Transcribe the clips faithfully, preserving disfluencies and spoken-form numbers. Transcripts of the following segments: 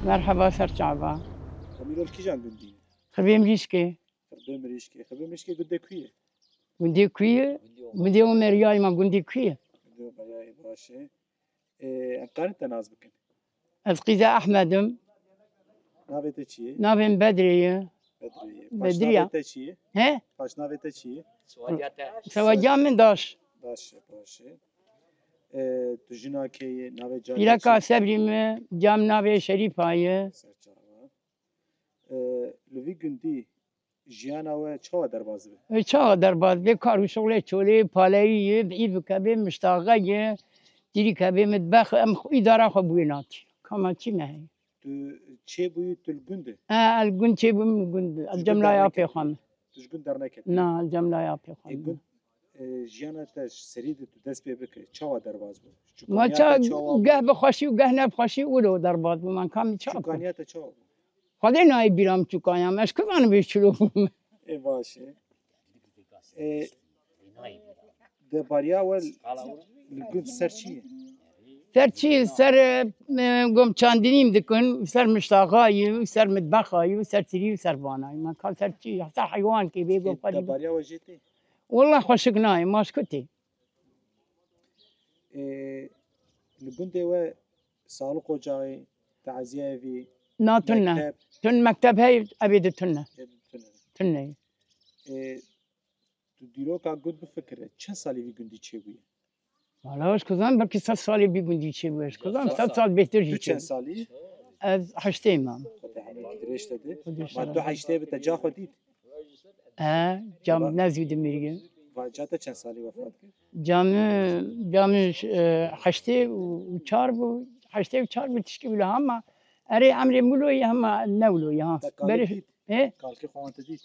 Merheba, ser çava. Em îro li kîjan gundî ne? Xirbê Mirîşkê. Xirbê Mirîşkê. Xirbê Mirîşkê gundê ku ye? Gundê ku ye? Gundê Omeriyayê me, gundê ku ye? Gundê Omeriyayê, baş e. Ê, em karin te nas bikin? Ez Qîze Ehmed im. Navê te çi ye? Navê min Bedrê ye. Bedrê ye. Bedriya. Paşnavê te çi ye? He? Paşnavê te çi ye? Sewadiya te. Sewadiya min Daş. Daş e, baş e. Ê, tu jina kê yî? Navê carê te çi ye? Pîreka Sebrî me, cam navê Şerîfa ye. Ser çava. Ê, li vî gundî jiyana we çawa derbas dibe? Ê, çawa derbas dibe? Kar û şixulê çolê, paleyî ye, bi îv bikevê, miştaxe ye, tîrî kevê, mitbex, em xwe, îdara xwe bi wê nakî. Kama çi me heye? Tu çêbûyî, tu li gund e? E, ez li gund çêbûm, li gund. Ez cem laya apê xwe me. Tu ji gund derneketî? Na, ez cem laya apê xwe me. Ê, gund, e, jiyana te ji serî de tu dest pê bike, çawa derbas bû? Ma çukaniya te çawa bû? Geh bi xweşî û geh ne bi xweşî wilo derbas bû, man kamî çawa bû? Çukaniya te çawa bû? Xwedê nayê bîra min çukaniya min, ez ku zanim vê çilo bûm. Ê, baş e. Ê, de bariya we li gund ser çi ye? Ser çi? Ser, e, gom çandinî dikin, ser miştaxayî, ser mitbexayî, ser tirî, ser vanayî. Me ka ser çi? Ser heywan kê bê gom xwedî. Ê, de bariya we jê tê? Wela xweşik nayê, maşkutê. Ê, li gundê we sağlık ocağı, taziye evî, mekteb? Na, tune. Tun mekteb hey, evê de tune. Evê de tune. Tune. Ê, tu dîroka gund bifikire, çend salî vî gundî çêbûye? Wala ez kuzan belkî sed salî vî gundî çêbûye. Ez kuzan sed sal bêhtir jî çêbûye. Tu çend salî? Ez heştê mam. Xwedê hemî dirêj te de. Xwedê sağ ol. Ma tu heştê bi te ca xwe dît? E, cam nezû dimiriye. Va ca te çend salî wefat kir? Camî, camî, e, heştê û çar bû, heştê û çar bû tişkî wilo hema. Erê emrê min wilo ye hema ne wilo ye ha. Te kalkê dît? Ê? Kalkê xwe wan te dît?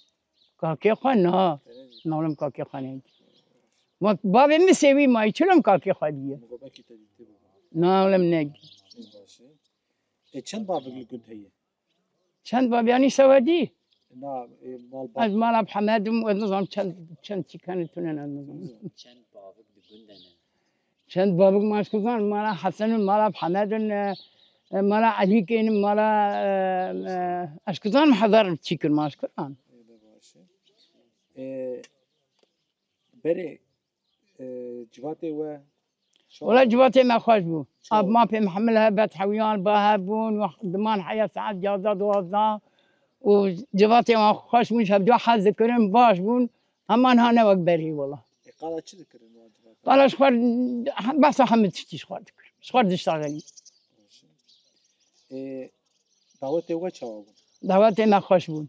Kalkê xwe na. Nalim kalkê xwe ne. Ma bavê min sêwî mayî, çilo min kalkê xwe dîye? Min got belkî te dîtibû. Nalim ne. Ê, baş e. Ê, çend bavik li gund heye? Çend bav yanî sewedî? Na, e, malbat. Ez mala Hemed im, ez nizanim çend, çend çîkan tune ne, ez nizanim. Çend bavik di gund de ne? Çend bavik ma ez kuzan, mala Hesen in, mala Hemed in, e, e, mala Elîkên in, mala, e, e, ez kuzan hezar çî kir ma ez kuzan. Ê, de baş e. E, berê, e, civatê we Wela civatê me xweş bû. Av mapê me hemil hebet hewiyan ba hebûn, diman heya saet yazda duwazda û civatê wan xweş bûn, ji hevdu hez dikirin, baş bûn. Hema niha ne wek berî wela. Ê, qala çi dikirin wan civatê? Qala ji xwe, behsa hemî tiştî ji xwe dikir. Ji xwe diştaxelî. Ê, dawetê we çawa bûn? Dawetê me xweş bûn.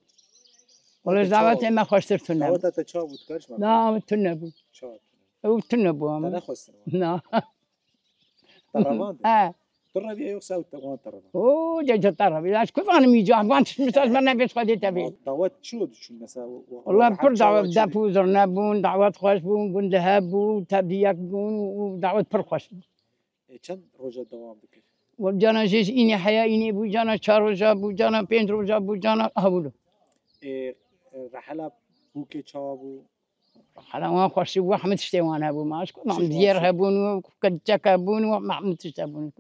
Wela ji dawetê me xweştir tune bû. Daweta te çawa bû, dikar ji me bikî? Na, tune bû. Çawa tune? Ew tune bû ama. Te nexwestin wan? Na. Te revandin? He. Tu reviye yoksa ew te wan te revand? Oo, ce ce te reviye. Ez ku zanim îca, van tişt misaj me nebêt xwedê te bê. Ma dawet çilo diçûn mesela? Wela pir dawet, def û zirne bûn, dawet xweş bûn, gund hebû, tebdiyek bûn û dawet pir xweş bû. Ê, çend roja dewam dikir? Wek cana jê ji înê heya înê bû, cana çar roja bû, cana pênc roja bû, cana hebû. Ê, e, rehela bûkê çawa bû? Rehela wan xweşî bû, hemî tiştê wan hebû. Ma ez ku nam diyêr hebûn û keçek hebûn û hemî tişt hebûn.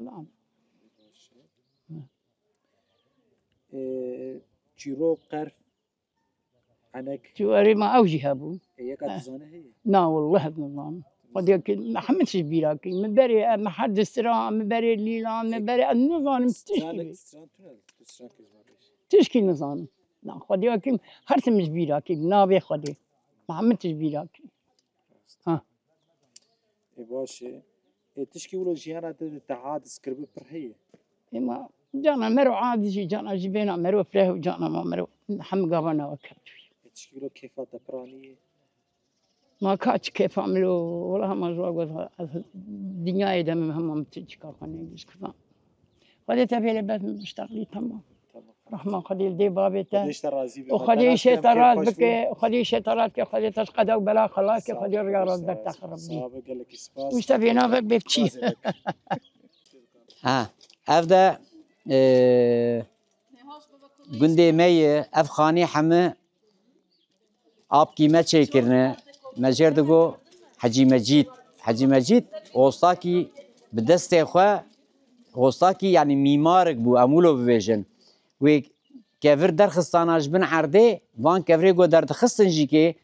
Ê, çîrok, qerf, Enek. Tu erê me ew jî hebû. Ê, yeka dizane heye? Na, wallah ez nizanim. Xwedê ki, me hemî tişt bîra kir. Min berê, em her distira, min berê lîla, min berê, ez nizanim tişt. Stranek, bî. Stran tune, tu stran kir ji me bêje. Tişkî nizanim. Na, Xwedê ki, her tim ji bîra kir. Navê Xwedê. Me hemî tişt bîra kir. Ha. Ê, baş e. Ê, tişkî wilo jiyana te de te hadis kiribi pir heye? Ê, ma cana mero adis jî, cana jî bêna mero fireh û cana ma mero hem gava nawe kevtûyî. Ê, tişkî wilo kêfa te pir anî? Ma ka çi kêfa min lo, wela hema ji we got, ez dinyayê de min hema min ti çika xwe nêgiş kuzan. Xwedê te vêle bes min biştexlî, temam. Tamam. Rehma Xwedê li dê bavê te. Xwedê ji te razî be. Û Xwedê îşê te rast bike, Xwedê îşê te rast bike, Xwedê te ji qeda û bela xelas ke, Xwedê riya rast ber te xirab bî. Sağ ol, gelekî spas. Û ji te vêna vek bê biçî. Ha, ev de, e, gundê me ye, ev xanî hemi Apkî me çêkirine, me jêr digo Hecî Mecîd. Hecî Mecîd, ostakî bi destê xwe, ostakî, yanî mîmarek bû, em wilo bibêjin. wê kevir derxistana ji bin erdê, van kevirê ku derdixistin jî kê,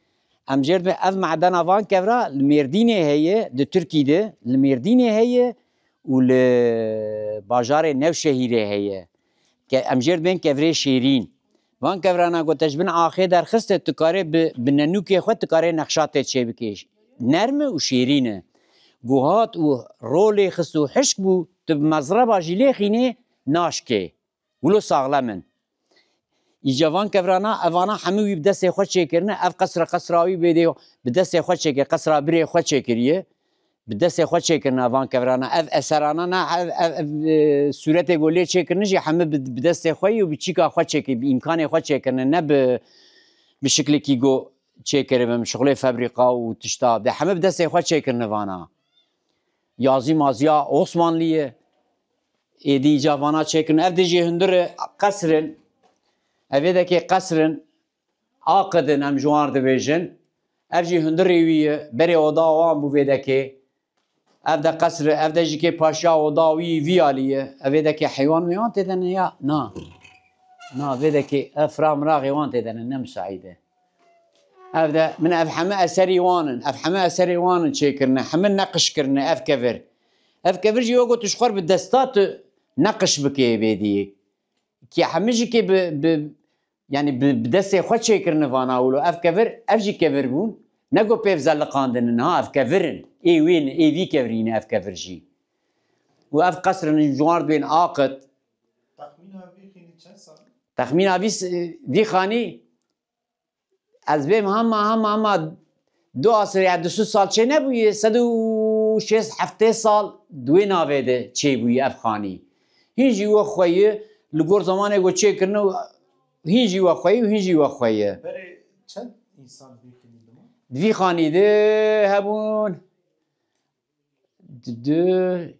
em jê re dibên ev medena van kevira li Mêrdînê heye, di Tirkî de, li Mêrdînê heye û li bajarê Newşehîrê heye. Ke-, em jê re dibên kevirê şêrîn. Van kevirana ku te ji bin axê derxiste, tu karê bi, bi nenûkê xwe tu karê nexşatê çêbikê. Nerm e û şêrîn e. Ku hat û rolê xist û hişk bû, tu bi mezreba jî lê xînê naşkê. Wilo saxlem in. Îca van kevirana, evana hemû wî bi destê xwe çêkirine, ev qesra, qesra wî bêdê bi destê xwe çêkir, qesra birê xwe çêkiriye. Bi destê xwe çêkirine van kevirana. Ev eserana ne, ev, ev, ev, e, sûretê ku lê çêkirine jî hemû bi, bi destê xwe yî û bi çîka xwe çêkir, bi îmkanê xwe çêkirine, ne bi, bi şiklekî ku çêkiribin, şixulê febrîqa û tişta. De hemû bi destê xwe çêkirine vana. Yazî maziya Osmanlî ye. Êdî îca vana çêkirin. Ev dijî hundir e, qesr in. Ev vê dekê qesr in. Aqid in, em ji wan re dibêjin. Ev jî hundirê wî ye. Berê oda wan bû vê dekê. Ev de qesr e. Ev de jî kê paşa oda wî vî alî ye. Ev vê dekê heywan mêwan tê de ne ya? Na. Na, vê dekê ev fira miraxê wan tê de ne, ne misaîd e. Ev de min ev heme eserî wan in. Ev heme eserê wan in çêkirine. Heme neqiş kirine ev kevir. Ev kevir jî wek tu ji xwe re bi desta tu neqiş bikê bêdiyê. Kê heme jî kê bi, bi, yanî bi, bi destê xwe çêkirine vana wilo. Ev kevir, ev jî kevir bûn. Ne ku pêv zeliqandin in, ha, ev kevir in. Ê wê ne, ê vî kevirî ne ev kevir jî. Û ev qesr in ji wan re dibên aqid. Texmîna vî xînî çend sal? Texmîna vî s-, vî xanî Ez bêm hema, hema, hema du asirê ya du sed sal çê nebûye, sed û şêst heftê sal di wê navê de çêbûye ev xanî. Hîn jî we xwe ye, li gor zamanê ku çêkirine, hîn jî we xwe ye û hîn jî we xwe ye. Berê çend însan vî xînî diman? Di vî xanî de hebûn. Di, di,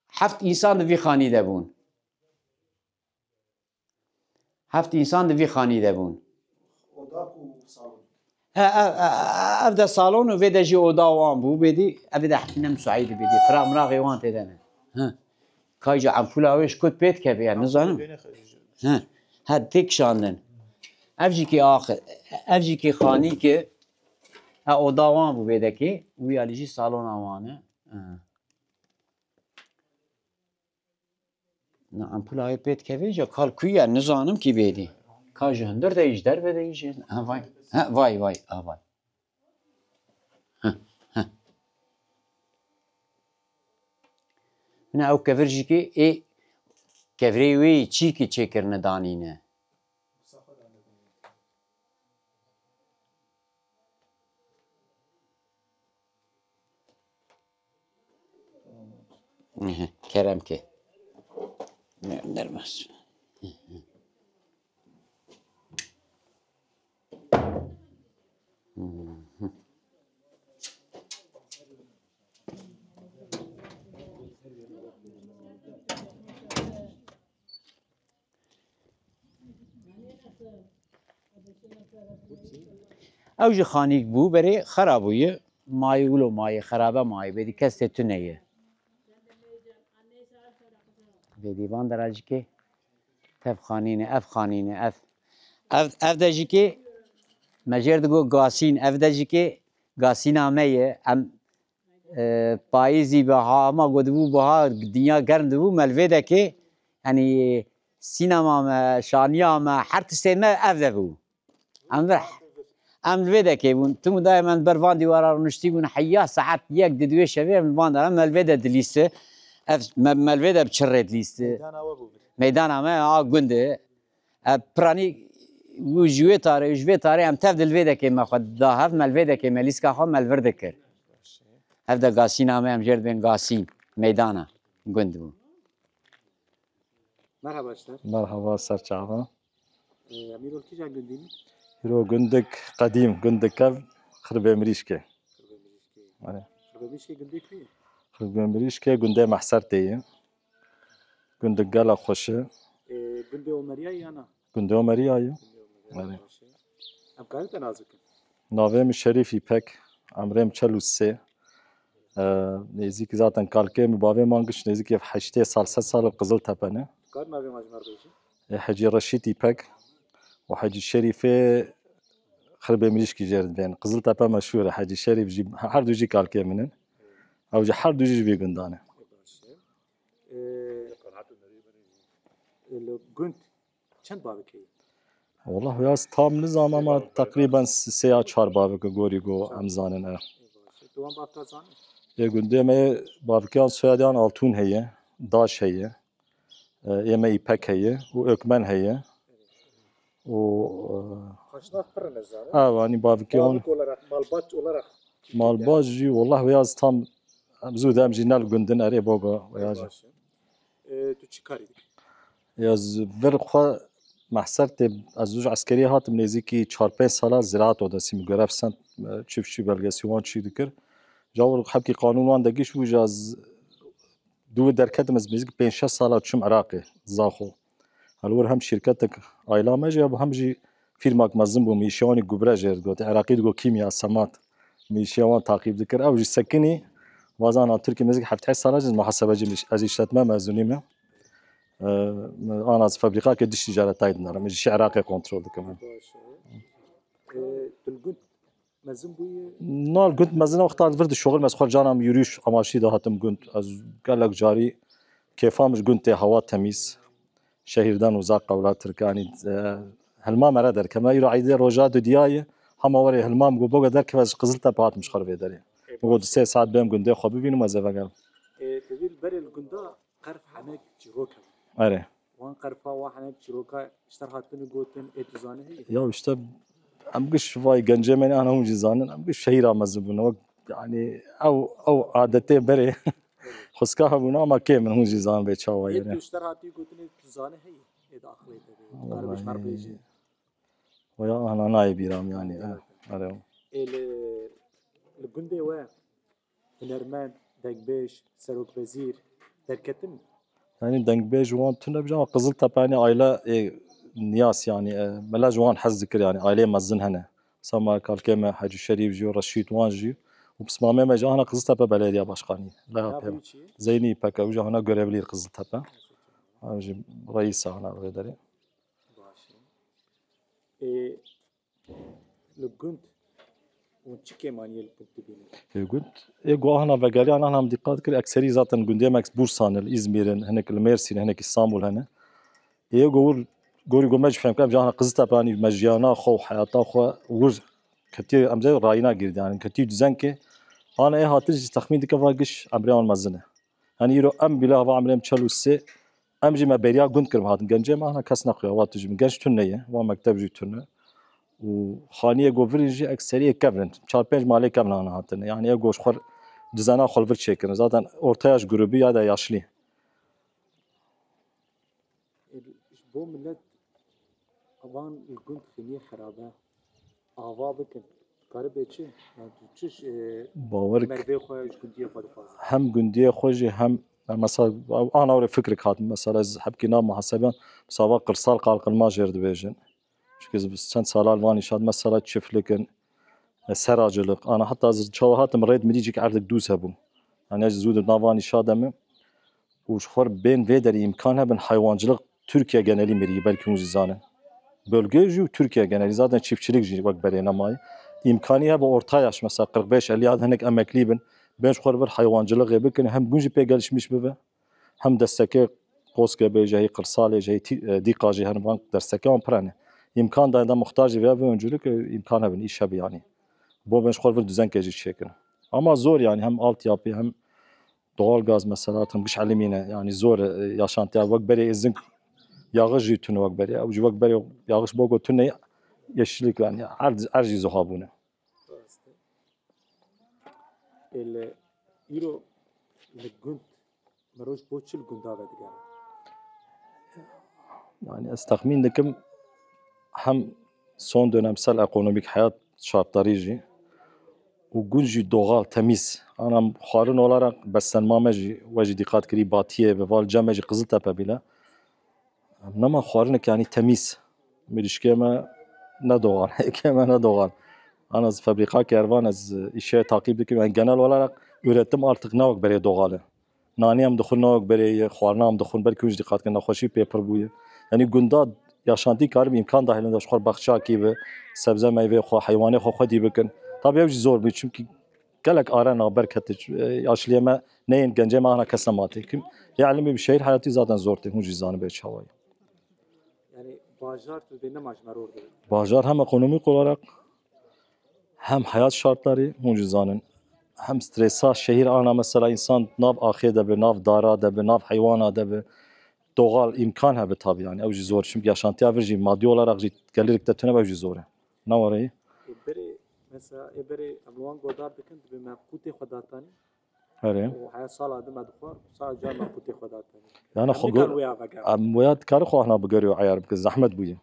heft însan di vî xanî de bûn. Heft însan di vî xanî de bûn. Oda ku salon. He, ev, ev, ev de salon û vê de jî oda wan bû. Bêdî, ev de ne misaîd bêdî. Fira miraxê wan tê de ne. He. Kayca empûla wê ji ku pê dikeve, yani, nizanim. He. He, tê kişandin. Ev jî kê axir. Ev jî kê xanî ki, he, oda wan bû vê de kê. Wî alî jî salona wan e. He. Na empûla wê pê dikeve, ja kal ku ye, nizanim kî bêdî. Ka ji hundir de yî, ji derve de yî jî. Ha, vay. Ha, vay, vay, ha, vay. Ha, ha. Hina ew kevir jî kê ê kevirê wê yî çî kî çêkirine danîne. Ehe, kerem ke. Ne, nermez. Ew jî xanîk bû, berê xera bûye, mayê wilo mayê, xerabe mayê, bêdî kes tê tune ye. Bêdî van dera jî kê tev xanîne, ev xanîne, ev. Ev, ev de jî kê me jêr digo gasîn, ev de jî kê gasîna me ye. Em E, payîzî biha, hema ku dibû biha, dinya germ dibû, me li vê dekê, yanî sînema me, şaniya me, her tiştê me ev de bû. Em vir, em li vê dekê bûn. Tim û dayê me li ber van dîwara rûniştî bûn, heya saet yek di duê şevê em li van de, em li vê de dilîsti. Ev, me, me li vê de bi çirrê dilîsti. Meydana we bû. Meydana me a gund e. E, piranî û ji wê tarê û ji vê tarê em tev di li vê dekê me xwe da hev, me li vê dekê me lîska xwe me li vir dikir. Ev de gasîna me, em jê re dibên gasîn, meydana gund bû. Merhaba Ejder. Merhaba, ser çava. E, em îro li kîjan gundî ne? Îro gundik qedîm, gundik ev Xirbê Mirîşkê. Xirbê Mirîşkê. Erê. Xirbê Mirîşkê gundê ku ye? Xirbê Mirîşkê gundê Mehsertê ye. Gundik gela xweş e. E, gundê Omeriya ya na? Gundê Omeriya ye. Gundê Omeriya. Erê. Xweş e. Em karin te nas bikin? Navê min Şerîf Îpek. Emrê min çel û sê. E, nêzîkî zaten kalkê min, bavê man giş nêzîkî heştê sal, sed sal li Qiziltepe ne. Kar navê ma ji me re bêjî? Hecî Reşîd Îpek û Hecî Şerîfê Xirbê Mirîşkî jê re dibên. Qiziltepe meşhûr e. Hecî Şerîf jî, her du jî kalkê min in. Ew jî her du jî ji vî gundan e. Baş e. Ee, li gund çend bavik heye? Wallah ya tam nizam ama teqrîben sê ya çar bavik gorî ku em zanin e. Baş e. Tu wan bavka zanî? Ê gundê me bavikiyan soyadiyan Altûn heye, Daş heye. E, ê me Îpek heye û Ökmen heye. Û, e, Xweşnav pir in, ez zanim. Ev, anî bavikê wan. Bavik olarak, malbat olarak. Malbat jî, wallah, wê ez tam, em zû de em jî ne li gundin, erê boga, wê ya jî. Baş e. E, tu çi karî dikî? Ez vir xwe mehser tê, ez zû ji eskeriyê hatim, nêzîkî çar pênc sala ziraat odesî min görev send, e, çiftçi belgesi wan çî dikir. Jawir hebkî qanûn wan de giş bû, ji ez Dû derketim ez nêzîk pênc şeş sala çûm Iraqê, zaxo. Li wir hem şîrketek aîla me jî hebû, hem jî fîrmak mezin bû, mîşiya wan î gubre jê re digot. Iraqî digot kîmya, semat. Mîşiya wan taqîb dikir. Ew jî sekinî, vazana Tirkî nêzîk heft heşt sala jî ez muhasebecî, ez îşletme mezûnî me. Ee, ana ez fabrîkakê diş ticaretayê dinerim. Ez jî Iraqê kontrol dikim. Baş e. Ee, tu li gund mezin bûyî? Na, li gund mezin e, wexta li vir dişoxil me, ez xwe cana min yürüyüş amaçlı dihatim gund. Ez gelek carî kêfa min ji gund tê, hewa temîz. Şehirden uzak qewla Tirkanî, e, hilma me re derkeme. Îro eydê roja dudiyayê, hema werê hilma min got, boga derkeve, ez ji Qiziltepe hatim ji xwe re vê derê. Min got, du sê saet bêm gundê xwe bibînim, ez ê vegerim. Ê, tevî li berê li gunda qerf henek çîrok hebû. Erê. Wan qerfa, wan henek çîroka ji te re hatine gotin, ê tu zanî heye? Ya işte, em giş vay gencê me ne ana hûn jî zanin, em giş şehîra mezin bûne. Wek, yani, ew, ew adetê berê xwezka hebûne ama kêm in, hûn jî zanin vê çawa ye. Ê tu ji te re hatiye gotin, ê tu zanî heye? Ê di aqilê te de, tu karibî ji me re bêjî? Waya ana nayê bîra min yani. Erê. Ê li, li gundê we hunermend, dengbêj, serokvezîr derketin? Yani dengbêj wan tune, ama Qiziltepe yani aile, e, niyas yani, e, mele ji wan hez dikir yani, aileyê mezin hene. Mesela ma kalkê me Hecî Şerîf jî, Reşîd wan jî û pismamê me jî ana Qiziltepe Belediye Başkanı. Navê wî çi ye? Zeynî Peke, û jî ana görevlî Qiziltepe. Ew jî reîs ana vê derê. Baş e. Ê, li gund hûn çi kêmaniyê li gund dibînin? Ê gund, ê go ahna vegeriyan, ahna em dîqat kir, ekserî zaten gundê me Bursa ne, li Îzmîr in, hinek li Mêrsîn, hinek Îstanbul hene. Ê go wir, gorî go me jî fehm kirin, em jî ahna Qiziltepe anî me jiyana xwe û heyata xwe wir ketiye, em jî rayîna girdiyan, ketiye dizengê. Ana ê hatin jî texmîn dike va giş emrê wan mezin e. Yanî îro em bîle hava emrê em çel û sê, em jî me beriya gund kirin hatin. Gencê me ana kes nexuya, wa tu jî min genç tune ye, wa mekteb jî tune. Û xaniyê go vir in jî ekseriyê kevn in. Çar pênc malê kevn ana hatine. Yanî ê go ji xwe dizena xwe li vir çêkirin. Zaten orta yaş grubî ya da yaşlî. Ji bo milet van li gund xîniyê xerabe ava bikin, dikare bê çi? Yani tu çi, e, Bawer k- mervê xwe ji gundiyê xwe dixwaze? Hem gundiyê xwe jî hem, mesela, ana were fikrik hat. Mesela ez hebkî nav muhasebeyan, mesela va qirsal kalkınma jê re dibêjin. Çünkü ez çend sala li van îşat, mesela çiftlik in, e, seracılık. Ana heta ez çawa hatim rêd mirî cîk erdek dûz hebû. Yani ez zû di nav van îşat de me. Û ji xwe bên vê derê îmkan hebin heywancılık Türkiye genelî mirî, belkî hûn jî zanin. Bölge jî û Türkiye genelî zaten çiftçilik jî wek berê nemaye. Îmkanî hebe orta yaş, mesela kırk beş elli ya hinek emeklî bin, bên ji xwe vir heywancılıkê bikin, hem gund jî pê gelişmiş bibe, hem destekê qoskê bê, jehî qirsalê, jehî tî-, e, dîqa jî hene van destekê wan pir hene. Îmkan da da muxtar jî vê, vê öncülük, e, îmkan hebin, îş hebe yanî. Bo bên ji xwe vir düzenkê jî çêkin. Ama zor yanî hem altyapı hem doğal gaz mesela, tim giş elimîne, yani zor, e, yaşantiya wek berê êzing yağış jî tune wek berê. Ew jî wek berê yağış bogo tune yeşillik yani erz, erz jî zuha bûne. Rast e. Ê li îro li gund, mirov ji bo çi li gunda vedigere? Yani ez texmîn dikim hem son dönemsel ekonomik hayat şartları jî û gund jî doğal, temiz. Ana xwarin olarak beslenma me jî, we jî dîqat kirî, batiyê bi val cem me jî Qiziltepe bîle. Nema xwarinek yani temiz. Mirişkê me ne doğal, êkê me ne doğal. Ana ez fabrika kervan ez îşe takip dikim. Yani genel olarak üretim artık ne wek berê doğal e. Nanî em dixwin ne wek berê ye, xwarina em dixwin, belkî hûn jî dîqat kin, nexweşî pê pir bûye. Yanî gunda yaşantî karibin îmkan dahilinde ji xwe baxçakî bi sebze meyvê xwe, heywanê xwe xwedî bikin. Tabii ew jî zor bû, çimkî gelek are naber kete, e, yaşliyê me neyên gencê me ana kes nematê. Kim lê elimî bi şehîr hayatî zaten zor tê, hûn jî zanibê çawa ye. Yani bajar tu bê nema ji meror de. Bajar hem ekonomîk olarak hem hayat şartları, hûn jî zanin, hem stresa şehîr ana mesela însan nav axê de bi, nav dara de bi, nav heywana de bi, doğal îmkan hebe tabi yani, ew jî zor. Çimkî yaşantiya vir jî madî olarak jî gelirik te tune be, ew jî zor e. Ne were yî? Ê berê, mesela, ê berê em li wan godar dikin, dibê me qûtê xwe datanî. Erê. Û heya sala din me dixwar, sala car me qûtê xwe datanî. Yani Em xwe nikar gor-, wêya vegerin. Em wêya dikare xwe hana bigeriyo eyar bikin, zehmet bûye.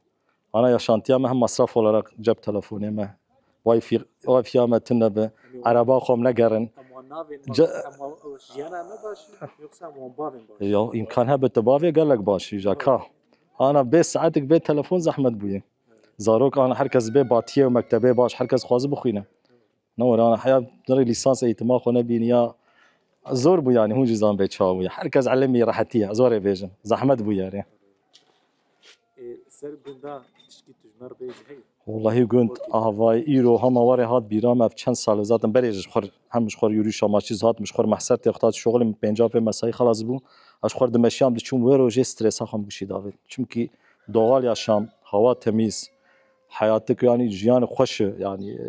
Ana yaşantiya me hem masraf olarak cep telefonê me. Wifi, wifiya me tune be. Ereba xwe em negerin. Em wan navên Ce- em wan, jiyana me baş e, yoksa em wan bavên baş e? Ya, îmkan hebe te bavê gelek baş e, ja ka. Ana bê saetik bê telefon zehmet bûye. Zarok ana herkes bê batiyê û mektebê baş, herkes xwazi bixwîne. Ne were ana heya dirê lîsans eğitîma xwe nebîniya. Zor bû yani, hûn jî zan bê çawa bûye. Herkes elimî rehetî ye, ez were bêjim. Zehmet bû yani. Ê, ser gunda tişkî tu ji me re bêjî heye? Wallahî gund avayî îro hema were hat bîra me, ev çend sal e zaten berê ji xwe hem ji xwe yürüyüş amaçî hat, ji xwe mehser tê xwe şoxilê min pênca pê mesayî xelas bû. Ez ji xwe dimeşiyam diçûm wê rojê stresa xwe min gişî davê. Çimkî doğal yaşam, hava temiz, heyatik yani jiyan xweş e yani, e,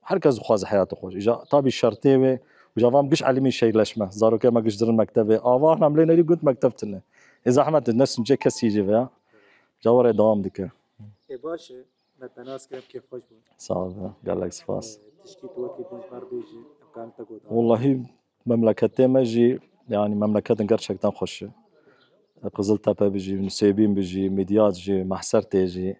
herkes dixwaze heyatê xweş. Îja tabî şertê wê, îja vam giş elimî şehîrleşme. Zarokê me giş dirin mektebê. Ava hana em lê nerî gund mekteb tune. Ê zehmet e, ne sincê kesî jî veya. Ca were dewam dike. Ê baş e, me te nas kirin, kêf xweş bû. Sağ ol, gelek spas. Ê, tişkî tu wekî din ji me re bêjî, em karin te godan. Wallahî memleketê me jî, yani memleketin gerçekten xweş e. Qiziltepe bijî, Nusêbîn bijî, Midyat jî, Mehsertê jî.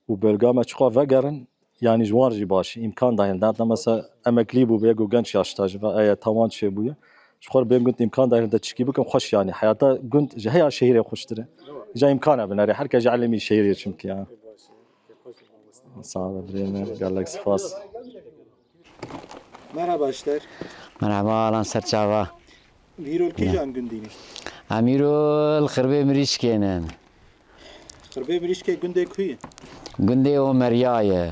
Û bölga me çiqa vegerin, yani ji wan jî baş, îmkan dahil. Hatta mesela emeklî bû, bê ku genç yaşta jî ve, eye tawan çêbûye. Ji xwe bêm gund îmkan dahil de çikî bikin, xweş yani. Heyata gund ji heya şehîrê xweştir e. Ja îmkan e binere. Herkes ji elimî şehîrê çimkî ya. Sağ ol, birê me. Gelek spas. Merhaba Aşter. Merhaba, Alan Serçava. Vîrol kîjan gundî ne? Em îro li Xirbê Mirîşkê ne. Xirbê Mirîşkê gundê ku ye? Gundê Omeriya ye.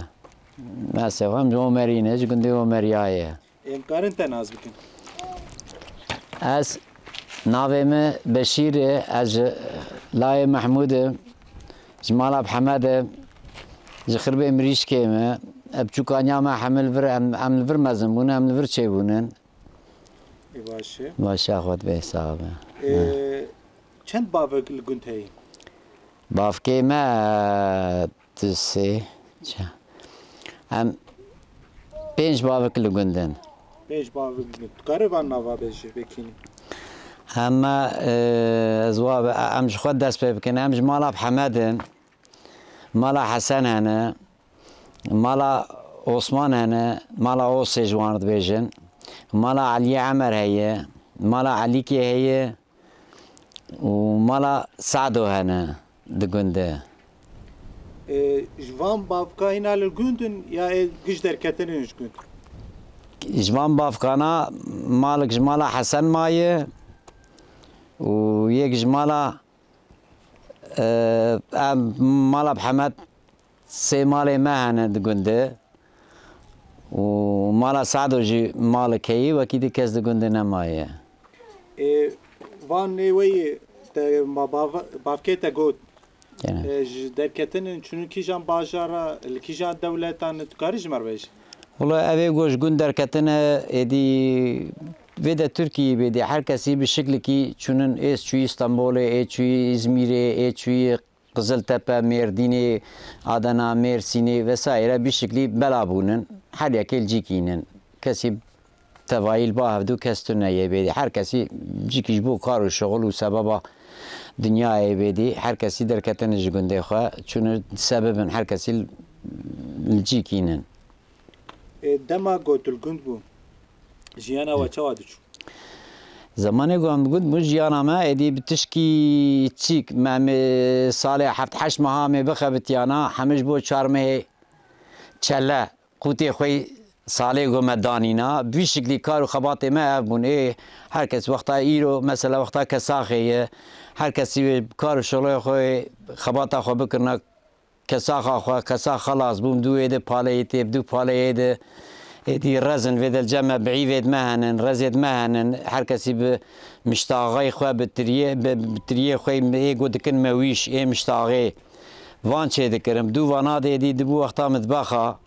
Mesela em ji Omerî ne, ji gundê Omeriya ye. Em karin te nas bikin? Ez, navê min Beşîr e, ez ji Layê Mehmûd im, ji mala Hemed im, ji Xirbê Mirîşkê me. Ev çûkaniya me hemil vir, em, em li vir mezin bûne, em li vir çêbûnin. Ê, baş e. Baş e, xwet bê, sax be. Ê, çend bavek li gund heye? Bavkê me, e, du, sê, çar. Em pênc bavek li gund in. Pênc bavek li gund. Tu karî van nava bêjî, vekî ne? Em, e, ez wa, em ji xwe dest pê bikin. Em ji mala Hemed in. Mala Hesen hene. Mala Osman hene, mala Osê ji wan dibêjin. Mala Eliyê Emer heye, mala Elîkê heye û mala Sado hene di gund de. Ê, ji van bavka hîna li gund in ya ê giş derketin in ji gund? Ji van bavkana malik ji mala Hesen maye û yek ji mala Eee, em mala Hemed sê malê me hene di gundê û mala Sado jî malek heyî, wekî di kes di gundê nemaye. Ê, van nê weyî te ma bav-, bavkê te got. Gene. Ê, ji derketin in çûnin kîjan bajara, li kîjan dewletan, tu karî ji me re bêjî? Wela ev ê ku ji gund derketine, êdî vê de Tirkiyeyê bêdî her kesî bi şiklekî çûnin, ê çûyî Stenbolê, ê çûyî Îzmîrê, ê çûyî Qiziltepe, Mêrdînê, Adana, Mêrsînê vesaire bi şiklî bela bûnin. Her yekê li cîkî nin. Kesî tevayî li ba hevdû kes tune yê bêdî. Her kesî cîkî ji bo kar û şixul û sebeba dinyayê bêdî. Her kesî derketine ji gundê xwe. Çûne sebebin her kesî li cîkî nin. Ê, dema ku tu li gund bû, jiyana we çawa diçû? Zemanê ku em li gund bûn, jiyana me êdî bi tişkî çîk, me, em ê salê heft heşt meha em ê bixebitiyana, hemî ji bo çar mehê çele qûtê xwe yî salê ku me danîna, bi vî şiklî kar û xebatê me ev bûn. Ê, her kes wexta îro, mesela wexta kesaxê ye, her kesî wê kar û şixulê xwe, xebata xwe bikirina kesaxa xwe, kesax xelas bû, bi dû wê de paleyê tê, bi dû paleyê de êdî rezin vê de li cem me, bi îvêd me henin, rezêd me henin, her kesî bi miştaxê xwe, bi tiriyê, bi, bi tiriyê xwe ê ku dikin mewîş, ê miştaxê. Van çê dikirin. Bi dû vana de êdî dibû wexta mitbexa.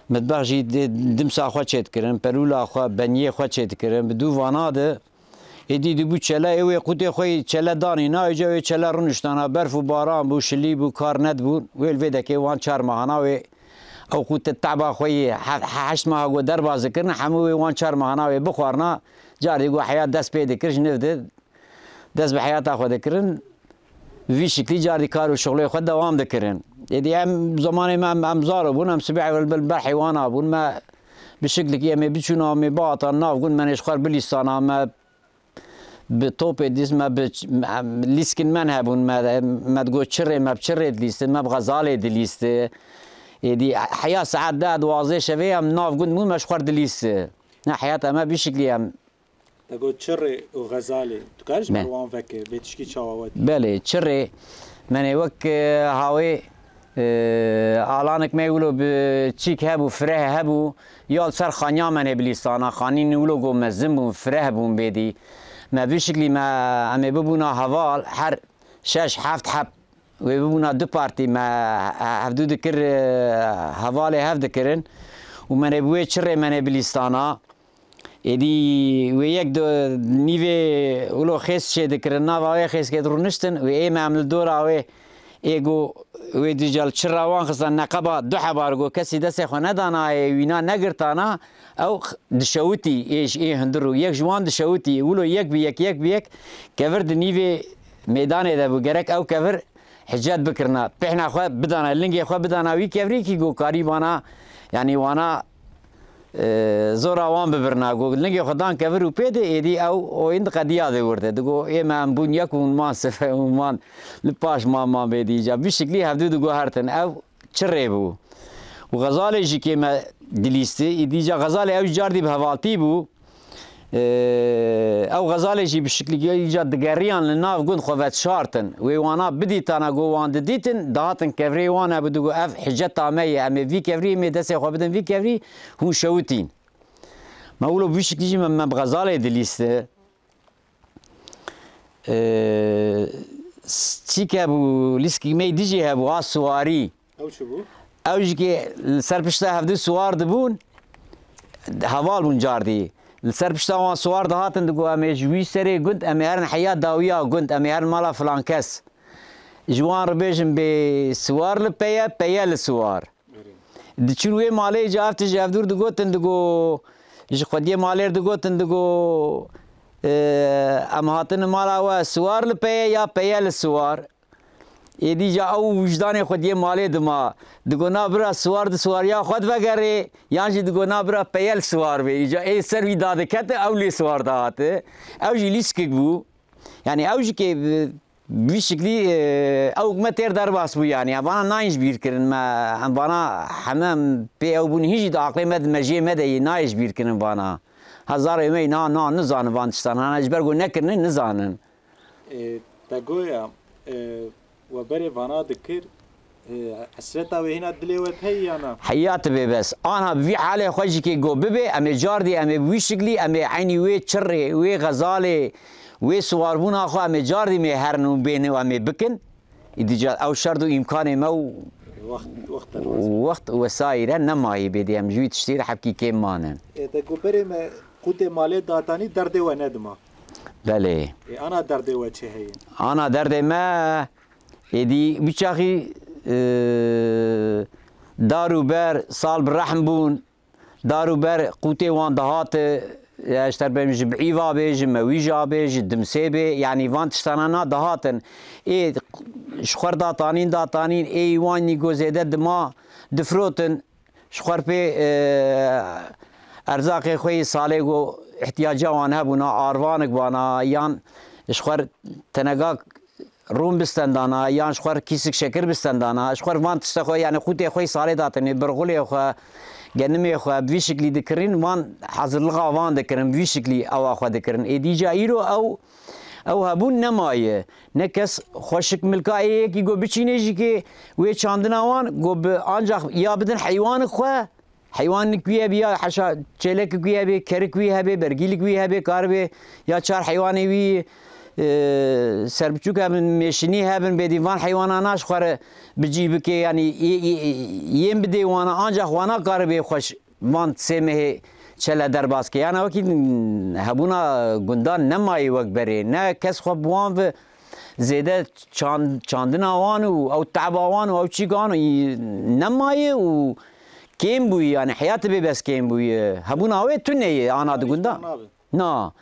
Mitbex jî di-, dimsa xwe çê dikirin, pelûla xwe, beniyê xwe çê dikirin. Bi dû vana de êdî dibû çele, ê wê qûtê xwe yê çele danîna, îca wê çele rûniştana, berf û baran bû, şilî bû, kar nedibûn. Wê li vê dekê wan çar mehana wê ew qût teba xwe yê he-, he-, heşt meha ku derbas dikirin, hemû wê wan çar mehana wê bixwarina, carî ku heya dest pê dikir, ji nûv de dest bi heyata xwe dikirin, vî şiklî carî kar û şixulê xwe dewam dikirin. Êdî em zemanê me em, em zaro bûn, em sibê ewil bil ber heywana bûn. Me bi şiklikî em ê biçûna, em ê biatan nav gund, me nê ji xwe bilîstana, me bi topê dîst, me bi ç-, em, lîskên me hebûn, me, me digot çirê, me bi çirê dilîsti, me bi xezalê dilîsti. Êdî heya saet deh duwazdeh şevê em nav gund bûn, me ji xwe dilîsti. Ne heyata me bi şiklî em Te got çirê û xezalê. Tu karî ji ber Me. wan veke, bê tişkî çawa we dî? Belê, çirê, menê wek, e, hawê, e, alanek me wilo bi çîk hebû, fireh hebû, ya li ser xaniya menê bilîstana, xanîn wilo go mezin bûn, fireh bûn bêdî. Me vî şiklî me, em ê bibûna heval, her şeş, heft heb, wê bibûna du partî me, he-, hevdû dikir, e, hevalê hev dikirin û menê bi wê çirê menê bilîstana. Êdî wê yek di nîvê wilo xêz çê dikirin, nava wê xêzkê dirûniştin, wê ê me em li dora wê ê go wê dîca li çira wan xistan neqeba du hebar go kesî destê xwe nedana, ê wîna negirtana, ew x-, dişewitî ê ji ê hundir û yek ji wan dişewitî, wilo yek bi yek, yek bi yek kevir di nîvê mêdanê de bû. Gerek ew kevir hicet bikirina, pêhna xwe bidana, lingê xwe bidana wî kevrî kî go karî vana, yanî wana, e, zora wan bibirina. Go lingê xwe dan kevir û pê de êdî ew oyîn di qediya de wir de. Digo ê me em bûn yek û hûn man sife û man li paş man man bê dîca. Vî şiklî hevdû diguhertin. Ew çirê bû. Û xezalê jî kê me dilîstî. Î dîca xezalê ew jî cardî bi hevaltî bû. Ee, ew xezalê jî bi şiklikî îca digeriyan li nav gund xwe vedişartin. Wê wana bidîtana go wan didîtin, dihatin kevrê wan hebû, digo ev hiceta me ye, em ê vî kevrî, em ê destê xwe bidin vî kevrî, hûn şewitîn. Me wilo bi vî şiklî jî me, me bi xezalê dilîsti. Ee, s-, çîk hebû, lîskî me yî dijî hebû, a siwarî. Ew çi bû? Ew jî ki li ser pişta hevdû siwar dibûn, heval bûn cardî. Li ser pişta wan siwar dihatin, digo, "Em ê ji wî serê gund, em ê herin heya dawiya gund, em ê herin mala filan kes." Ji wan re bêjin bê siwar li peye, peye li siwar. Diçûn wê malê, ca ev tije hevdûr digotin, digo, ji xwediyê malê re digotin, digo, e, "Em hatine mala we siwar li peye ya peye li siwar." Êdî ca ew wijdanê xwediyê malê dima. Digo, "Na bira, siwar di siwariya xwe de vegerê." Yan jî digo, "Na bira, peyel siwar bê." Îca ê ser wî dadikete, ew lê siwar dahate. Ew jî lîskik bû. Yanî ew jî kê bi, bi vî şiklî, e, ew me têr derbas bû yanî. Em vana nayên ji bîr kirin me. Em vana heme em pê ew bûn, hîn jî di aqlê me, di mejiyê me de yê, nayê ji bîr kirin vana. Hezarê me yê, na, na, nizanin van tiştan. Hana ji ber ku nekirine, nizanin. E, te goya, e, we berê vana dikir, e, hesreta wê hîna dilê we heye ya na? Heya tu bê bes. Anha bi vî halê xwe jî kê go bibe, em ê cardî, em ê bi wî şiklî, em ê eynî wê çirê, wê xezalê, wê siwarbûna xwe, em ê cardî mê herin û bêne û em ê bikin. Îdî ca ew şert û îmkanê me û Wext, wext derbas. Wext û wesaîre nemayî bêdî, em ji wî tiştî re hepkî kêm manin. E, te ku berê me qûtê malê datanî derdê we nedima. Belê. Ê, ana derdê we çi heye? Ana derdê me, êdî wî çaxî, e, dar û ber sal bi rehm bûn. Dar û ber qûtê wan dihate, e, ji terbem ji Biîva bê, ji Mewîja bê, ji Dimsê bê, yanî van tiştana na dihatin. Ê ji xwe datanîn, datanîn, ê wan nî go zêde dima difirotin. Ji xwe pê, e, erzaqê xwe yê salê go ihtiyaca wan hebûna, arvanik bana, yan ji xwe tenega rûn bistendana, yan ji xwe kîsik şekir bistendana, ji xwe van tişta xwe, yanî qûtê xwe yê salê datinê, birxulê xwe, Genimê xwe bi vî şiklî dikirin, van hazirlixa van dikirin, bi vî şiklî ewa xwe dikirin. Ê dîca îro ew, ew hebûn nemaye. Ne kes xweşik milka ê yekî go biçîne jî kê wê çandina wan, go bi ancax ya bidin heywanik xwe, heywanik wî hebî ya heşa çêlekik wî hebê, kerik wî hebê, bergîlik wî hebê, karibê ya çar heywanê wî, e, serbiçûk hebin, mêşinî hebin, bêdî van heywanana ji xwe re bi cî bike, yanî ê-, ê-, yên bidê wana, ancax wana karibe xweş van sê mehê çele derbas ke. Yana wekî hebûna gundan nemayê wek berê. Ne kes xwe bi wan ve zêde çand-, çandina wan û ew teba wan û ew çîka wan û nemayê û kêm bûyî, yanî heyatê bê bes kêm bûyî. Hebûna wê tune ye ana di gundan. Na.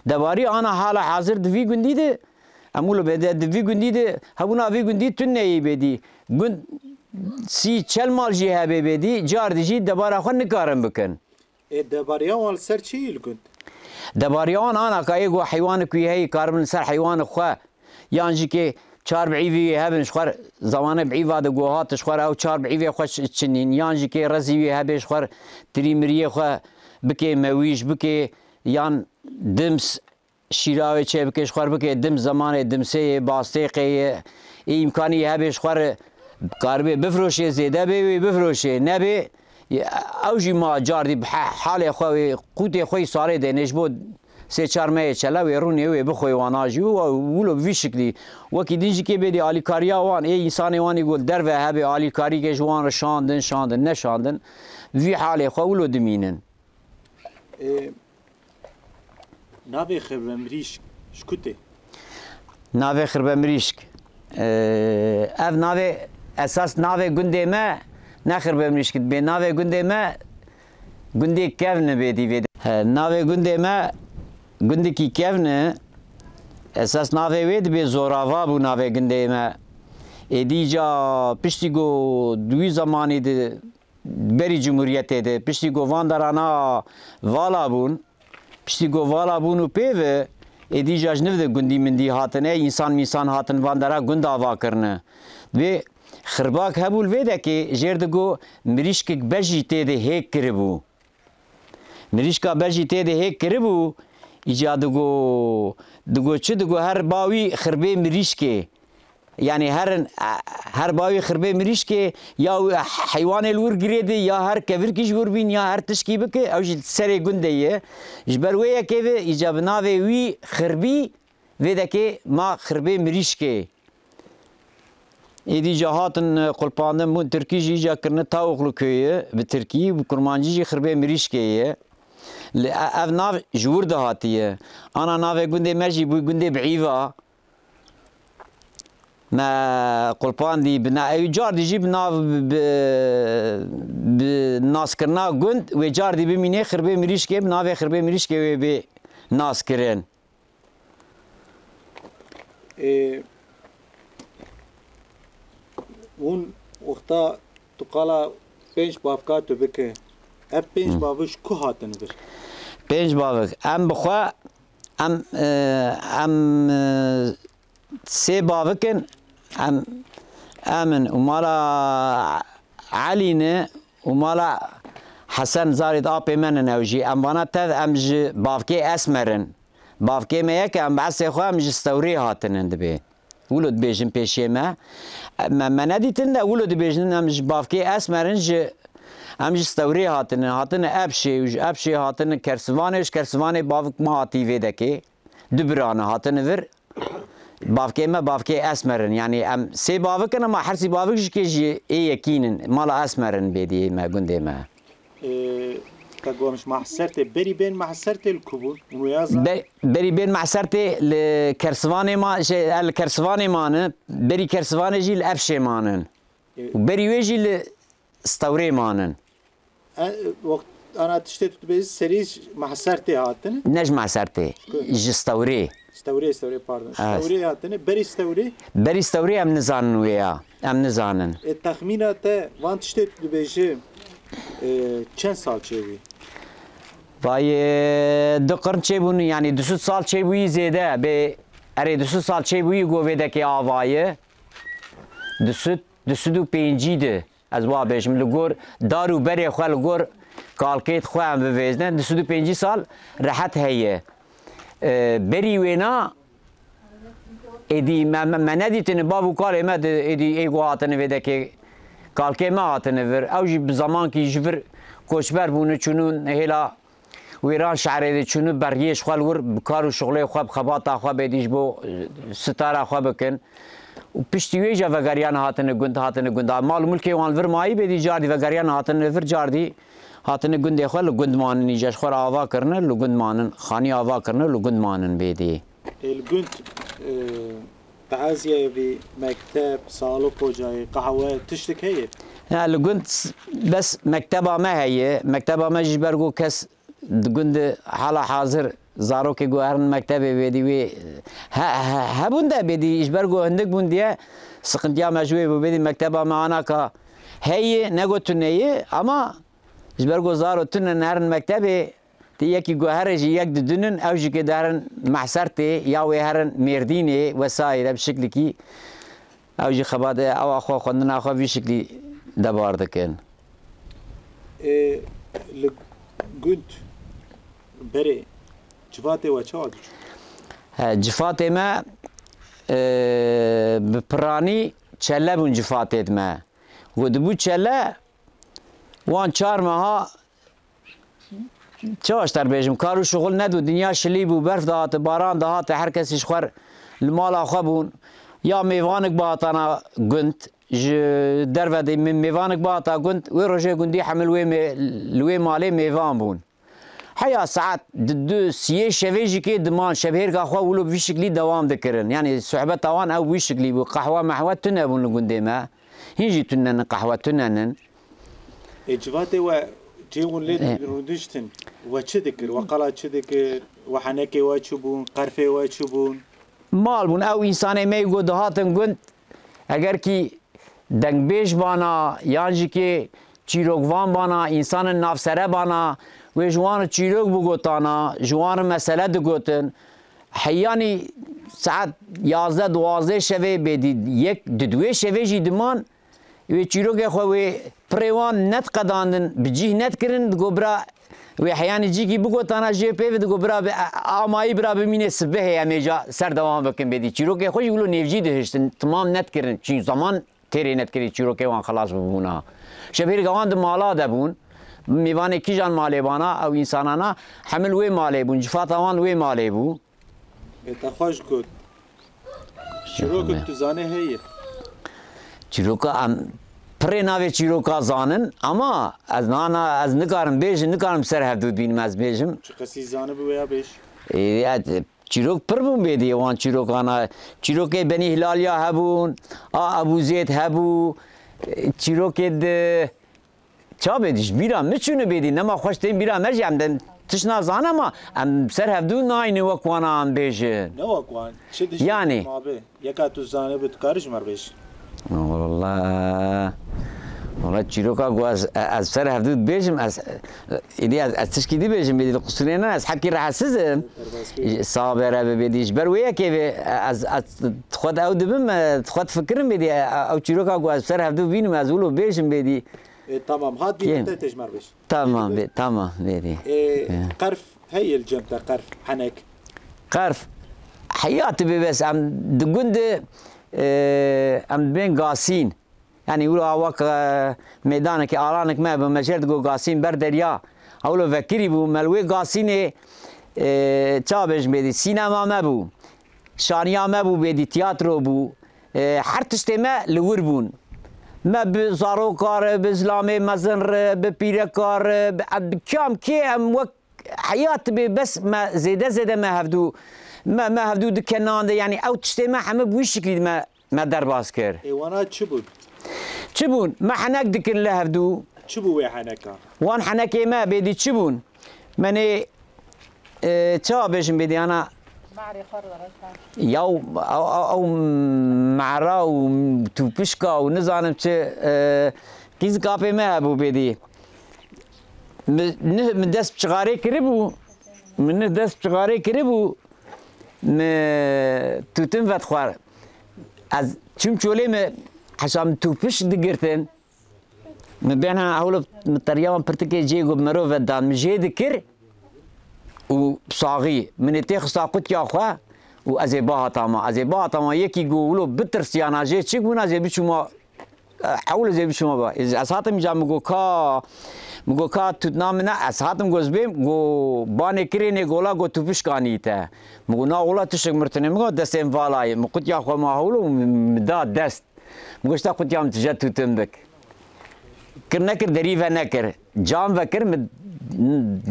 Debarî ana hala hazir di vî gundî de, em wilo bê de di vî gundî de, hebûna vî gundî tune yî bêdî. Gund sî çel mal jî hebê bêdî, cardî jî debara xwe nikarin bikin. Ê debariya wan li ser çi yî li gund? Debariya wan ana ka ê go heywanik wî heyî karibin li ser heywanik xwe, yan jî kê çar bi îvî wî hebin ji xwe, zamanê bi îva de go hat ji xwe re ew çar bi îvê xwe çi-, çinîn, yan jî kê rezî wî hebê ji xwe tirî miriyê xwe bikê mewîj bikê, yan dims şîra wê çê bike, ji xwe re bike dim, zemanê dimsê yê, bastêqê yê, ê îmkanî yê hebê ji xwe re karibê bifroşê, zêde bê wê bifroşê, nebê, ew jî ma cardî bi he-, halê xwe wê qûtê xwe yî salê dênê ji bo sê çar mehê çela wê rûnê wê bixwê wana jî û wilo bi vî şiklî wekî din jî kê bêdî alîkariya wan, ê însanê wan î go li derve hebê alîkarîkê ji wan re şandin, şandin, neşandin, vî halê xwe wilo dimînin. Ê, navê Xirbemirîşk ji ku tê? Navê Xirbemirîşk, e, ev navê esas navê gundê me ne Xirbemirîşk, bê navê gundê me gundê kevn e bê dî vê de. He, navê gundê me gundikî kevn e. Esas navê wê dibê Zorava bû navê gundê me. Êdî îca piştî ku di wî zemanî de berî Cumhuriyetê de, piştî ku van derana vala bûn, piştî ku vala bûn û pê ve êdî îca ji nû de gundî mindî hatine, însan mînsan hatin van dera gund ava kirine. Dibê xirbak hebû li vê dekê jêr digo mirîşkek bejî tê de hêk kiribû. Mirîşka bejî tê de hêk kiribû, îca digo, digo çi digo her ba wî xirbê mirîşkê. Yanî her, her bawî xirbê mirîşkê ya wî heywanê li wir girêdî, ya her kevirkî ji wir bîn, ya her tişkî bike, ew jî serê gundê ye. Ji ber wê yekê ve îca bi navê wî xirbî vê dekê ma xirbê mirîşkê. Êdî îca hatin, e, qulpandin bûn, tirkî jî îca kirine Tavuklu köyü, bi tirkî, bi kurmancî jî xirbê mirîşkê ye. Li e-, ev nav ji wir de hatiye. Ana navê gundê me jî bû gundê Biîva. Me qulpandî bi na-, ew cardî jî bi nav, bi, bi naskirina gund, wê cardî bimînê xirbê mirîşkê, bi navê xirbê mirîşkê wê bê naskirin. Ê, hûn wexta tu qala pênc bavka tu bike, ev pênc Hı. bavik ji ku hatin vir? Pênc bavik. Em bi xwe, em, e, em, e, sê bavik in. Em, em in û mala Elî ne û mala Hesen zarê di apê me nin ew jî. Em vana tev em ji bavkê Esmer in. Bavkê me yek e, em bi eslê xwe em ji Stewrê hatinin dibê. Wilo dibêjin pêşiyê me. Me, me nedîtin de wilo dibêjin em ji bavkê Esmer in, ji, em ji Stewrê hatinin. Hatine Epşê û ji Epşê hatine Kersivanê, ji Kersivanê bavik me hatî vê dekê. Du birane hatine vir. Bavkê me bavkê Esmer in. Yanî em sê bavik in ama hersî bavik ji kê jî ê yekîn in. Mala Esmer in bêdiyê me, gundê me. Ê, te gom ji Mahsertê, berî bên Mahsertê li ku bûn? Hûn wêya zan? Be-, berî bên Mahsertê li Kersivanê ma-, şey, e, li Kersivanê mane, berî Kersivanê jî li Efşê manin. Ê. Û berî wê jî li Stewrê manin. E, wext ana tiştê tu dibêjî serî ji Mahsertê hatine? Ne ji Mahsertê, Ku? ji Stewrê. Stewrê, Stewrê, pardon. Evet. Stewrê hatine, berî Stewrê? Berî Stewrê em nizanin wê ya. Em nizanin. E, texmîna te van tiştê tu dibêjî, e, çend sal çêbûyî? Vay, e, du qirn çêbûn, yanî du sed sal çêbûyî zêde. Bê, erê du sed sal çêbûyî go vê dekê ava ye. Du sed, du sed û pêncî de. Ez wa bêjim, li gor dar û berê xwe, li gor kalkê xwe em bivêjne, du sed û pêncî sal rehet heye. E, berî wêna êdî me, me, me nedîtine, bav û kalê me di, êdî ê ku hatine vê dekê, kalkê me hatine vir. Ew jî bi zemankî ji vir koçber bûne, çûnûn hêla wêran şehrê de, çûnû beriyê ji xwe li wir bi kar û şixulê xwe, bi xebata xwe bêdî ji bo, e, sitara xwe bikin. Û piştî wê jî vegeriyane hatine gund, hatine gund. Mal û milkê wan li vir mayî bêdî, cardî vegeriyane hatine vir, cardî hatine gundê xwe, li gund manin, îca ji xwe re ava kirine, li gund manin, xanî ava kirine, li gund manin bêdî. Ê, li gund, e, taziyeyê vî mekteb, salo kocayê, qehwe, tiştik heye? Ya, li gund bes mekteba me heye. Mekteba me jî ji ber ku kes di gund de hala hazir zarokê ku herin mektebê bêdî wê he-, he-, hebûn de bêdî ji ber ku hindik bûn diye siqintiya me ji wê bû bêdî mekteba me anaka heye, ne ku tune ye, ama ji ber ku zaro tune nerin mektebê, tê yekî guhere jî yek didinin, ew jî kê derin Mehsertê, ya wê herin Mêrdînê, wesaîre bi şiklikî ew jî xebate ewa xwe, xwendina xwe vî şiklî debar dikin. Ê, li gund berê civatê we çawa diçû? He, cifatê me, e, bi piranî çele bûn cifatê me. Ku dibû çele, wan çar meha çawa ji te bêjim, kar û şixul nedû, dinya şilî bû, berf dihate, baran dihate, her kesî ji xwe li mala xwe bûn. Ya mêvanik bihatana gund, ji derve de mê-, mêvanik bihata gund, wê rojê gundî hemil wê mê-, li wê malê mêvan bûn. Heya saet di du siyê şevê jî kê diman, şevhêrka xwe wilo bi vî şiklî dewam dikirin. Yanî sohbeta wan ew wî şiklî bû. Qehwe mehwe tune bûn li gundê me. Hîn jî tune nin, qehwe tune nin. Ê, civatê we cê hûn lê Ê. rûdiştin, we çi dikir? We qala çi dikir? We henekê we çi bûn? Qerfê we çi bûn? Mal bûn. Ew însanê me yî ku dihatin gund, eger kî dengbêj bana, yan jî kê çîrokvan bana, însanên navsere bana, wê ji wan re çîrok bigotana, ji wan re mesele digotin. Heyanî saet yazdeh duwazdeh şevê bêdî yek di duwê şevê jî diman, wê çîrokê xwe wê pirê wan nediqedandin, bi cih nedikirin, digo bira wê heyanî cîkî bigotana jê pê ve, digo bira bi, a-, amayî bira bimînê sibehê em ê ca ser dewam bikin bêdî. Çîrokê xwe jî wilo nêvcî dihiştin, timam nedikirin. Çi zaman têrê nedikirî çîrokê wan xilas bibûna. Şevhêrka wan di mala de bûn. Mêvanê kîjan malê bana, ew însanana hemil wê malê bûn, cifata wan wê malê bû. Ê, te xweş got. Çîrokek tu zanê heye? Çîroka em pirê navê çîroka zanin, ama ez nana, ez nikarim bêjim, nikarim ser hevdû bînim ez bêjim. Çi qesî zanibi wê ya bêj? Ê, ya, çîrok pir bûn bêdî wan çîrokana. Çîrokê Benî Hilaliya hebûn, a Ebû Zêd hebû, çîrokê di Ça bêdî, ji bîra min çûne bêdî, nema xweş tên bîra me jî, em de tişt nazan, ama em ser hevdû nayne wek wana em bêjin. Ne wek wan, çi dişt Yani. Mabe, yeka tu zanibe, tu karî ji me re bêj. Wala, wala çîroka ku ez, ez ser hevdû dibêjim, ez, êdî ez, ez tişkî dibêjim, bêdî li qusûrê ne, ez hekî rehetsiz im. Derbas bê. Sax be re be bêdî, ji ber wê yekê be, ez, ez xwe de ew dibim, xwe difikirim bêdî, ew çîroka ku ez ser hevdû bînim, ez wilo bêjim bêdî. E, tamam, hat Kêm. Bînin te têj me re bêj. Tamam, bê, tamam, bêdî. E, E. Qerf heye li cem te, qerf, henek? Qerf, heya tu bê bes, em di gund de, e, em dibên gasîn. Yani wilo wek, e, mêdanek, alanek me bi, me jê re digo gasîn ber derya. Ewlo vekirî bû, me li wê gasînê, e, ça bêjim bêdî, sînema me bû. Şaniya me bû bêdî, tiyatro bû. E, her tiştê me li wir bûn. Me bi zaroka re, bi zilamê mezin re, bi pîreka re, bi, bi kiyam kê em wek heya tibê bes me zêde zêde me hevdû, me, me hevdû di kenan de, yanî ew tiştê me heme bi wî şiklî me, me derbas kir. Ê, wana çi bûn? Çi bûn? Me henek dikin li hevdû. Çi bû wê heneka? Wan henekê me bêdî çi bûn? Menê, e, çawa bêjim bêdî ana? Marê xwe re re. Ya, ew, ew, ew mera û tûpişka û nizanim çi, e, qîzika pê me hebû bêdî. Min, nih, min dest bi çixarê kiribû. Min nih dest bi çixarê kiribû. Min tûtin vedixwar. Ez çûm çolê, min heşa min tûpiş digirtin. Min bêhna ewlo min teriya wan pirtikê cê got mirov vedan, min jê dikir û saxî. Min ê têxista qutiya xwe û ez ê bihatama. Ez ê bihatama, yekî got wilo bitirsiyana jê çi bûna, ez ê biçûma, e, ewlo ez ê biçûma ba. Ez, ez hatim îca, min got ka, min got ka tutna min e, ez hatim got ez bêm, got banê kirênê gola got tu pişkanî te. Min got na wila tiştek mirtine, min got destên vala ye. Min qutiya xwe ma hewlo û min, min da dest. Min got, "Şta qutiya min tije tûtin bik." Kir nekir, derî ve nekir. Cam vekir, min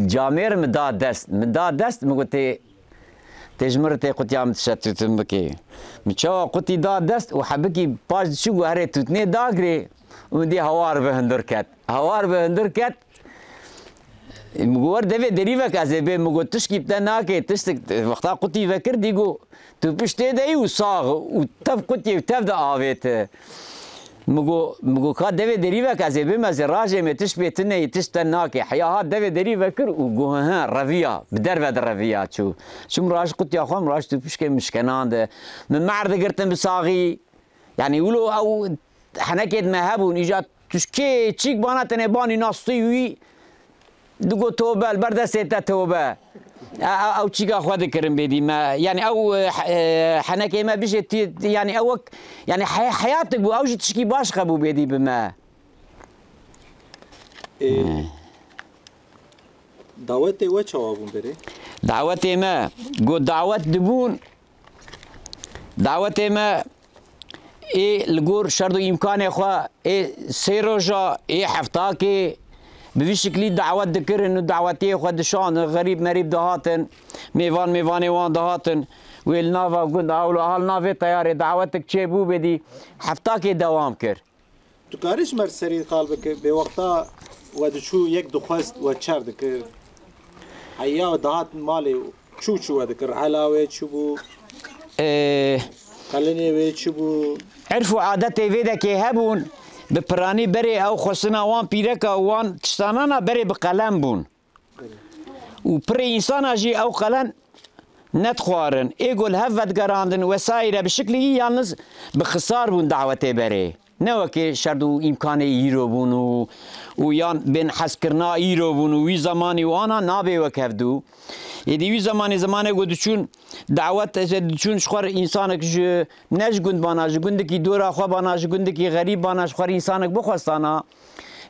camêr min da dest. Min da dest, min got, "Tê, tê ji min re tê qutiya min tije tûtin bikê." Min çawa qutî da dest û hebikî paş diçû got, "Herê tûtinê dagirê." Û min dî hawar bi hundir ket. Hawar bi hundir ket. Min got, "Wer devê derî vek ez ê bêm." Min got, "Tişkî bi te nake, tiştik." Wexta qutî vekir, dî got, "Tu piştê de yî û sax û tev qutiyê û tev de avêt." Min got, min got, "Ka devê derî vek ez ê bêm, ez ê rajê me tişt pê tune yî, tişt te nake." Heya hat devê derî vekir û got, "Hi hi, reviya, bi derve de reviya çû." Çûm raj qutiya xwe, min raj tu pişkê min şkenande. Min mer digirtin bi saxî. Yanî wilo ew henekêt me hebûn, îca tişkê çîk bana tenê banî nastî wî digot, "Tobe, li ber destê te tobe." E, e, ew çîka xwe dikirin bêdî me. Yanî ew, e, he-, e, henekê me bijê tî, yanî ew wek, yanî he-, heyatik bû, ew jî tişkî baş qebû bêdî bi me. Ê, Hmm. Dawetê we çawa bûn berê? Dawetê me, got dawet dibûn, Dawetê me ê li gor şert û îmkanê xwe ê sê roja, ê heftakê bi vî şiklî dawet dikirin û dawetiyê xwe dişandin, xerîb merîb dihatin, mêvan mêvanê wan dihatin. Wê li nava gund a wilo a li navê teyarê dawetik çêbû bêdî heftakê dewam kir. Tu karî ji me re serî qal bike, bê wexta we diçû yek dixwest we çer dikir. Heya we dihat malê çû çû we dikir. Hela wê çi bû? Ee, Qelenê wê çi bû? Erf û adetê vê dekê hebûn, bi piranî berê ew xwestina wan pîreka û wan tiştanana berê bi qelen bûn. Û pirê însana jî ew qelen nedixwarin. Ê ku li hev vedigerandin wesaîre bi şiklî yalniz bi xisar bûn dawetê berê. Ne wekê şert û îmkanê îro bûn û, û yan bên hezkirina îro bûn û wî zemanî û ana nabê wek hevdû. Êdî wî zemanê, zemanê ku diçûn dawet, diçûn ji xwe re însanek ji, ne ji gund bana, ji gundikî dora xwe bana, ji gundikî xerîb bana, ji xwe re însanek bixwestana.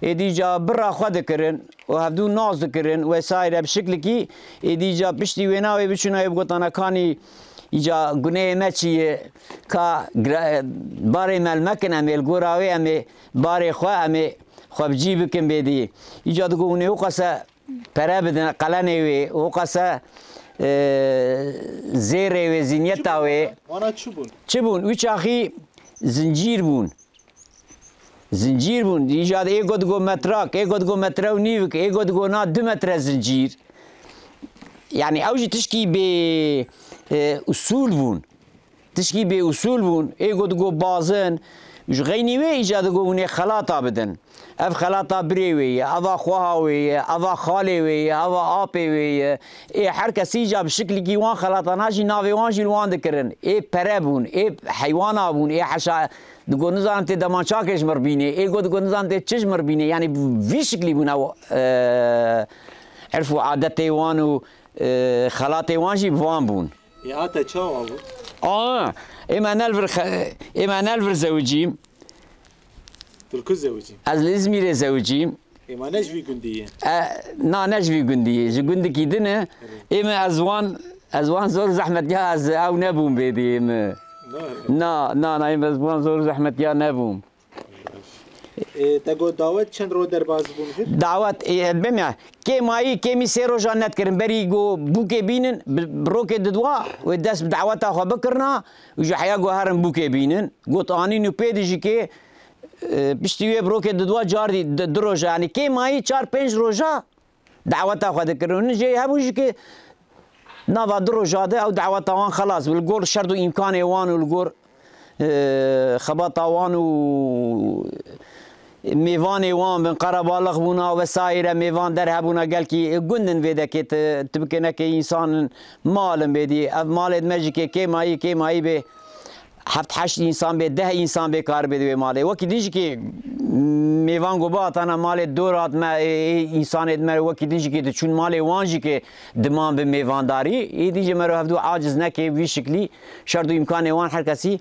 Êdî ca bira xwe dikirin û hevdû nas dikirin wesaîre bi şiklikî, êdî ca piştî wêna wê biçûna wê bigotana kanî îca guneyê me çi ye, ka gira-, barê me li mekin, em ê li gora wê, em ê barê xwe, em ê xwe bi cî bikin bêdî. Îca digo hûn ê wqase pere bidin qelenê wê, wqase, e, zêrê wê, zînyeta wê. Wana çi bûn? Çi bûn? Wî çaxî zincîr bûn. Zincîr bûn. Îca de ê got go metrak, ê got go metre û nîvik, ê got go na du metre zincîr. Yanî ew jî tişkî bê, e, usûl bûn. Tişkî bê usûl bûn. Ê got go bazin. Ji xeynî wê îca digo hûn ê xelata bidin. Ev xelata birê wê ye, eva xweha wê ye, eva xalê wê ye, eva apê wê ye. Ê her kesî îca bi şiklikî wan xelatana jî navê wan jî li wan dikirin. Ê pere bûn, ê heywana bûn, ê heşa-, Digo, nizanim tê demançakê ji mir bînê. Ê got, digo, nizanim tê çi ji mir bînê. Yanî vî şiklî bûn ew, e, erf û adetê wan û, e, xelatê wan jî bi van bûn. Ya te çawa bû? Aa, ê me ne li vir xe-, ê me ne li vir zewicîm. Tu li ku zewicî? Ez li Îzmîrê zewicîm. Ê me ne ji vî gundî ye? E, na, ne ji vî gundî ye. Ji gundikî din e. Ê me ez wan, ez wan zor zehmet ya ez ew nebûm bêdî ê me. Na, na, na, ê me ez wan zor zehmet ya nebûm. Ê, te got dawet çend roj derbas bûn vir? Dawet, ê, bim ya, kêmayî, kêmî sê rojan nedikirin. Berî got bûkê bînin, bi, bi rokê didwa, wê dest bi daweta xwe bikirina, û ji heya got herin bûkê bînin. Got anîn û pê dijî kê, e, piştî wê bi rokê didwa car dî, di, du roja, yanî kêmayî çar pênc roja, daweta xwe dikirin. Hûn jê hebû jî ke nava du roja de ew daweta wan xelas bû. Li gor şert û îmkanê wan û li gor, e, xebata wan û mêvanê wan bin, qerebalix bûna vesaire, mêvan der hebûna gelkî gundin vê dekê ti, ti bike neke însanin malin bêdî. Ev malê me jî ke kêmayî, kêmayî bê heft heşt însan bê, deh însan bê kar bê di wê malê. Wekî din jî ke Mêvan ku bihatana malê dor hat me, ê, ê, însanê di me wekî din jî kê diçûn malê wan jî kê diman bi mêvandarî, êdî jî mero hevdû aciz neke vî şiklî şert û îmkanê wan her kesî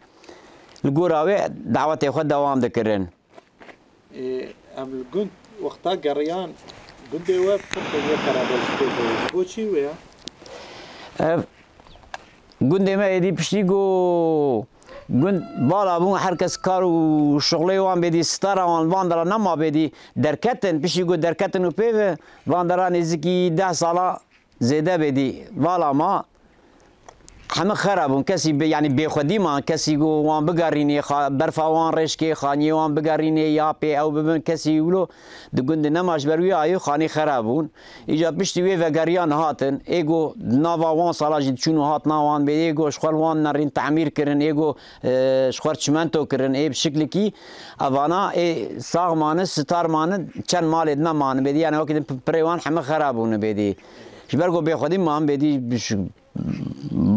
li gora wê dawetê xwe dewam dikirin. Ê, em li gund wexta geriyan gundê we pir xwediyê qerebelî pê de ye. Ji bo çi wê ya? Ev gundê me êdî piştî ku gund vala bûn, her kes kar û şixulê wan bêdî, stara wan van dera nema bêdî derketin. Piştî ku derketin û pê ve van dera nêzîkî deh sala zêde bêdî vala ma. Heme xera bûn. Kesî bê, yanî bêxwedî man, kesî ku wan bigerînê, xa-, berfa wan rêşkê, xaniyê wan bigerînê, ya pê ew bibin, kesî wilo di gundê nema. Ji ber wî ayê xanî xera bûn. Îca piştî wê vegeriyan hatin. Ê ku di nava wan sala jî diçûn û hatina wan bê, ê ku ji xwe li wan nerîn temîr kirin, ê ku, e, ji xwe çimento kirin, ê bi şiklikî evana ê sax mani, star mani, çend malê di me mani bêdî. Yani wekî din p-, pirê wan heme xera bûne bêdî. Ji ber ku bêxwedî man bêdî, bi ş-,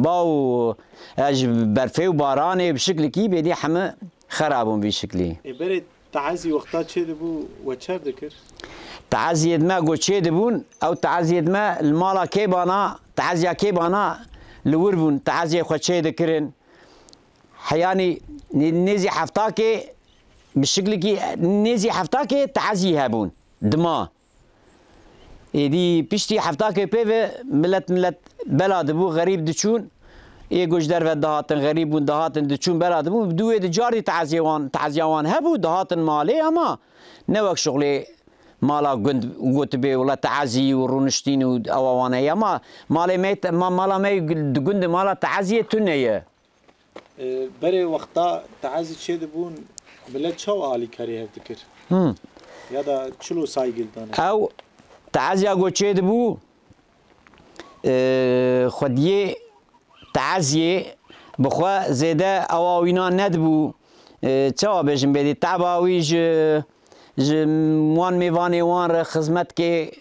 ba û, e, ji berfê û baranê bi şiklikî bêdî heme xera bûn vî şiklî. Ê berê teezî wexta çêdibû we çer dikir? Teeziyê di me ku çêdibûn, ew teeziyê di me li mala kêbana, teeziya kêbana li wir bûn, teeziyê xwe çêdikirin. Heyanî nê-, nêzî heftakê bi şiklikî nêzî heftakê teezî hebûn. Dima. Êdî piştî heftakê pê ve milet milet bela dibû, xerîb diçûn. Ê ku ji derve dihatin, xerîb bûn, dihatin, diçûn, bela dibûn. Bi dû wê di carî teeziyê wan, teziya wan hebû, dihatin malê, ama ne wek şixulê mala gund gotibê wela teezî û rûniştîn û ewa wan heye. Ama malê me, ma-, mala me di gundê mala teeziyê tune ye. E, berê wexta teezî çêdibûn, milet çawa alîkarî hev dikir? Hmm. Ya da çilo saygil dane? Ew teeziya ku çêdibû, e, xwediyê teeziyê bi xwe zêde ewa wîna nedibû. E, çawa bêjim bêdî, teba wî ji ji wan mêvanê wan re xizmetkê,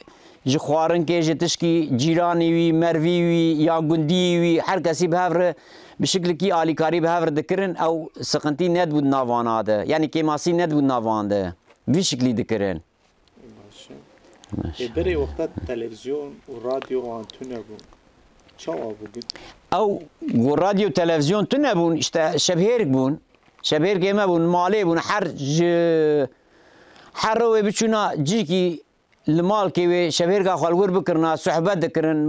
ji xwarinkê, ji tişkî cîranî wî, mervî wî ya gundiyî wî, her kesî bi hev re bi şiklikî alîkarî bi hev re dikirin, ew siqintî nedibû di nav wana de. Yanî kêmasî nedibû di nav wan de. Vî şiklî dikirin. Baş e. Baş. Ê berê wexta televîzyon û radyo wan tune bûn. Çawa bû gund? Ew ku radyo televîzyon tune bûn, işte şevhêrk bûn. Şevhêrkê me bûn, malê bûn. Her ji, her rewê biçûna cîkî li malkê wê şevhêrka xwe li wir bikirina, sohbet dikirin.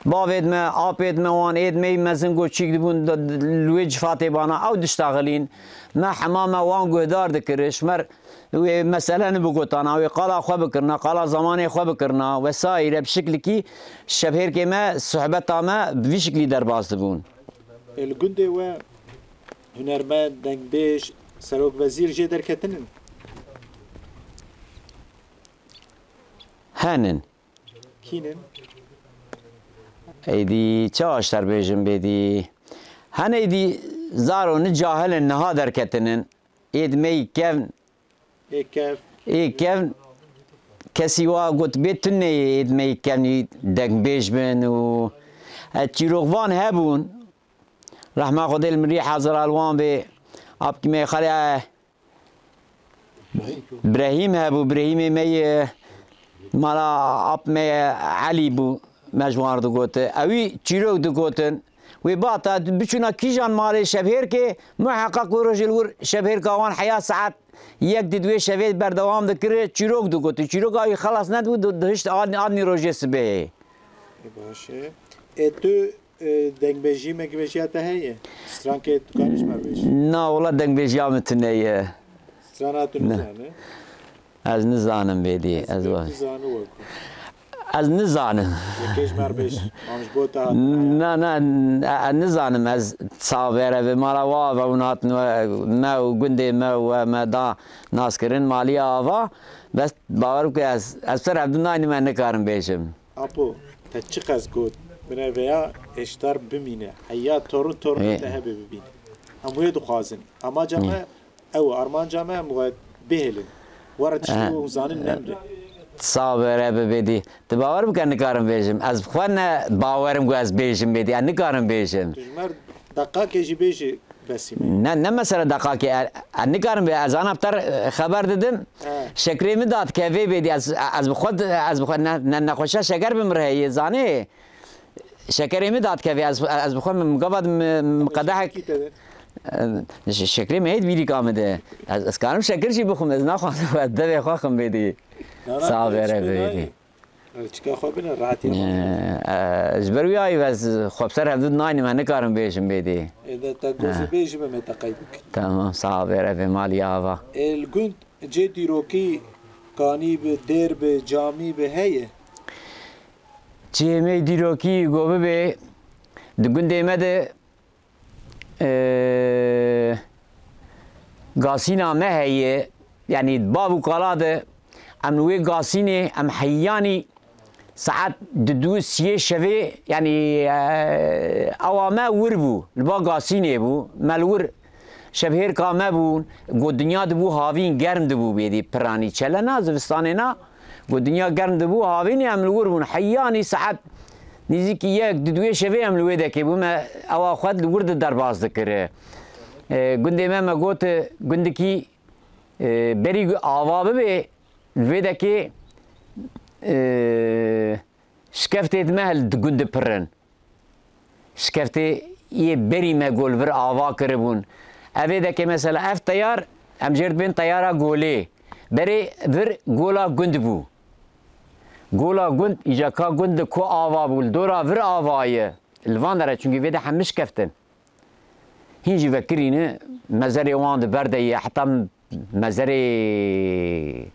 Bavê dime, apê dime wan ê dime yî mezin ku çîk dibûn, d-, d-, li wê cifatê bana ew diştaxilîn. Me hema me wan guhdar dikir. Ji mer wê mesele nibigotana, wê qala xwe bikirina, qala zamanê xwe bikirina vesaire, bi şiklikî şevhêrkê me, sohbeta me bi vî şiklî derbas dibûn. Ê, li gundê we hunermend, dengbêj, serokvezîr jê derketinin? Henin. Kînin? Êdî çawa ji te bêjim bêdî? Hene êdî zaro ni cahil in, niha derketinin. Ê di me yî kevn. Ê kevn. Ê kevn kesî wa got bê tune ye, ê di me yî kevnî dengbêj bin û, e, çîrokvan hebûn. Rehma Xwedê li mirî hazira li wan bê. Apkî me xalê, e, Brehîm hebû, Brehîmê me yê mala ap me Elî bû, me ji wan re digot. Ewî çîrok digotin. Wê bata biçûna kîjan malê şevhêrkê, muheqeq wê rojê li wir şevhêrka wan heya saet yek di wê şevê berdewam dikir, çîrok digot. Çîroka wî xelas nedibû, di-, dihişt ad-, adnî rojê sibehê. Ê, baş e. Ê, tu, e, dengbêjî, mekbêjiya te heye? Strankê tu karî ji me bêjî? Na, wela dengbêjiya min tune ye. Strana tu Ne. nizane? Ez nizanim bêdî, Ez ez bê wa- tu zani wek. Ez nizanim. Yekê ji me re bêj. Mam ji bo te hat. Na, na, e, e, nizanim ez sa vere bi mala wa ve hûn hatin we, me û gundê me we me da naskirin maliya ava. Bes bawer bike ez, ez ser evdin naynim, me nikarim bêjim. Apo, te çiqas got, binevêya êştar bimîne, heya torun torun Ê. te hebe bibîne. Em wê dixwazin. Amaca Ê. me ew, armanca me em we bihêlin. Were tiştê Ê. we hûn zanin nemre. Sa were bibê dî. Tu bawer bike nikarim bêjim. Ez bi xwe ne bawerim ku ez bêjim bêdî. Ez nikarim bêjim. Tu ji me re deqakê jî bêjî, Besî me. Ne, ne mesele deqakê. E, e, nikarim bê, ez ana bi te re, e, xeber didim. He. Şekerê min dadikeve bêdî. Ez, ez bi xwe, ez bi xwe ne, ne, nexweşa şeker bi min re heye, zanê. Şekerê min dadikeve, ez, ez bi xwe min gava min, min qedehek. Şekerê te de. E, şe-, şekerê min heye di bîrîka min de. Ez, ez karim şeker jî bixwim, ez naxwazim, ez devê xwe xim bêdî. Na, na, Sağ vere çipe bêdî. nayê. Çika xwe bine, rahatî xwe bine. Ee, e, ji ber wî ayî ez xwe bi ser hevdû naynim, me nikarim bêjim bêdî. Ê de te gozê Ha. bêjî be me te qeyd bike. Tamam, sağ ol, bêre vê malî ava. Ê li gund cê dîrokî kanî bi, dêr bi, camî bi heye? Cihê me dîrokî go bibe, di gundê me de Ee, gasîna me heye, yanî bav û kala de em li wê gasînê, em heyanî saet di du siyê şevê, yanî, ee, ewa me wir bû, li ba gasînê bû, me li wir şevhêrka me bû, got dinya dibû havîn germ dibû bêdî piranî çelena zivistanê na, Got dinya germ dibû, havînê em li wir bûn. Heyanî saet nîzîkî yek, di duwê şevê em li wê dekê bûn. Me ewa xwe li wir de derbas dikir. E, gundê me, me got, gundikî, e, berî ava bibe, li vê dekê, e, şikeftê di me hel di gund de pir in. Şikeftê yê berî me go li vir ava kiribûn. Evê dekê mesela ev teyar, em jê re dibên teyara golê. Berê vir gola gund bû. Gola gund, îca ka gund li ku ava bû, li dora vir ava ye. Li van dere, çunkî vê de hemî şikeftin. Hîn jî vekirîne, mezerê wan di ber de ye, heta mezerê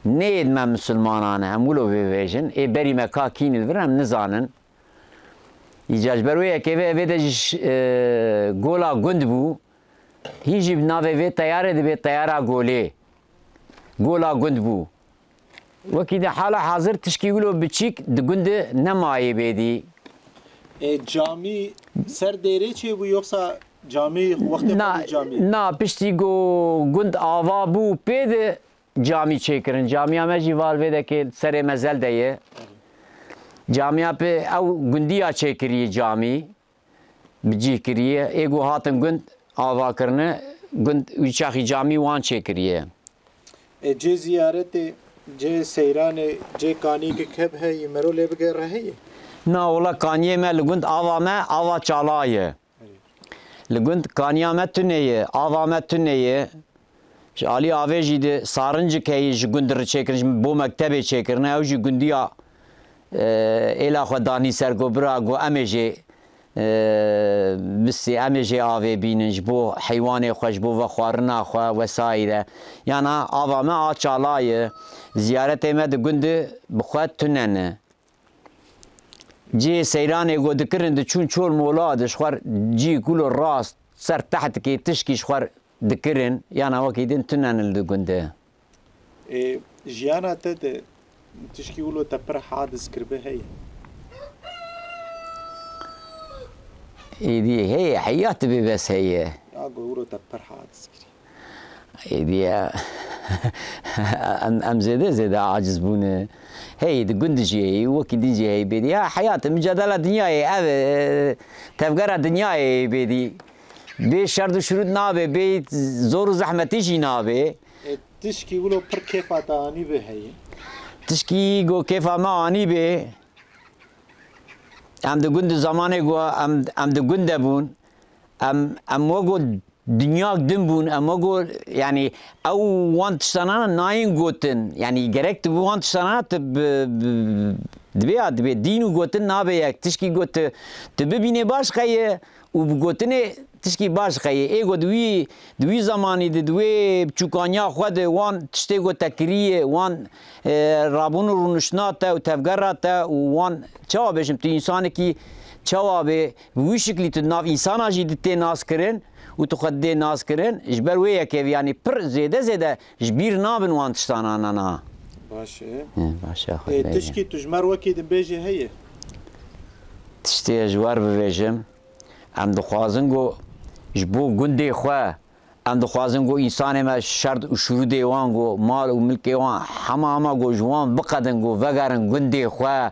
nê yê me misilmanan e, em wilo bibêjin, ê berî me ka kîn li vir em nizanin. Îca ji ber wê yekê vê, vê de jî ş-, e, gola gund bû. Hîn jî bi navê vê teyarê dibe teyara golê. Gola gund bû. Wekî de hala hazir tişkî wilo biçîk di gund de nemayê bêdî. E, camî ser dêrê çêbû yoksa camî wextê Na, xwe bû camî? Na, piştî ku gund ava bû pê de camî çêkirin. Camiya me jî val vê dekê serê mezel de ye. Camiya pê ew gundiya çêkiriye camî. Bi cih kiriye. Ê ku hatin gund ava kirine, gund wî çaxî camî wan çêkiriye. E, cê ziyaretê, cê seyranê, cê kanî ki keb heyî, mero lê bigere heyî? Na, wela kaniyê me li gund ava me, ava çala ye. Li gund kaniya me tune ye, ava me tune ye. Ji alî avê jî di sarincik heye ji gund re çêkirin, ji bo mektebê çêkirine, ew jî gundiya, e, êla xwe danî ser, got, bira, got, em ê jê, e, bisê, em ê jê avê bînin, ji bo heywanê xwe, ji bo vexwarina xwe wesaîre. Yana ava me a çala ye, ziyaretê me di gund de bi xwe tune ne. Cihê seyranê ku dikirin, diçûn çol mola, di ji xwe cî kulo rast ser tehdikê tişkî ji xwe dikirin, yana wekî din tune ne li di gund de. Ê, jiyana te de tişkî wilo te pir hadis kiribe heye? Êdî heye, heyat dibe bes heye. Ya ku wilo te pir hadis kirî. Êdî ya, em, em zêde zêde aciz bûne. Hey, di gund jî hey, wekî din jî hey bêdî. Ya heyat, micadela dinyayê, ev, e, tevgera dinyayê bêdî. Bê şerd û şirût nabe, bê zor û zehmetî jî nabe. E, tişkî wilo pir kêfa te anî be heye? Tişkî ku kêfa me anî be, em di gund û zemanê ku em, em di gund de bûn, em, em wek ku dinyak din bûn, em wek ku, yanî, ew wan tiştanana nayên gotin. Yanî gerek tu bi wan tiştanana tu bi, bi, dibê ya, dibê dîn û gotin nabe yek. Tişkî got tu, tu bibînê baş qeye, û bi gotinê tişkî baş qeyê. Ê ku di wî, di wî zemanî de, di wê biçûkaniya xwe de wan tiştê ku te kiriye, wan, e, rabûn û rûniştina te û tevgera te û wan, çawa bêjim, tu însanekî çawa bê, bi wî şiklî tu di nav însana jî di tê naskirin û tu xwe didê naskirin. Ji ber wê yekê, yanî pir zêde zêde ji bîr nabin wan tiştana nana. Baş e. Hı, baş e, xwe Ê, dibêje. Tişkî tu ji me re wekî din bêjî heye? Tiştê ez ji we re bibêjim. Em dixwazin ku ji bo gundê xwe, em dixwazin ku însanê me şerd û şurûdê wan, ku mal û milkê wan hema hema ku ji wan biqedin, ku vegerin gundê xwe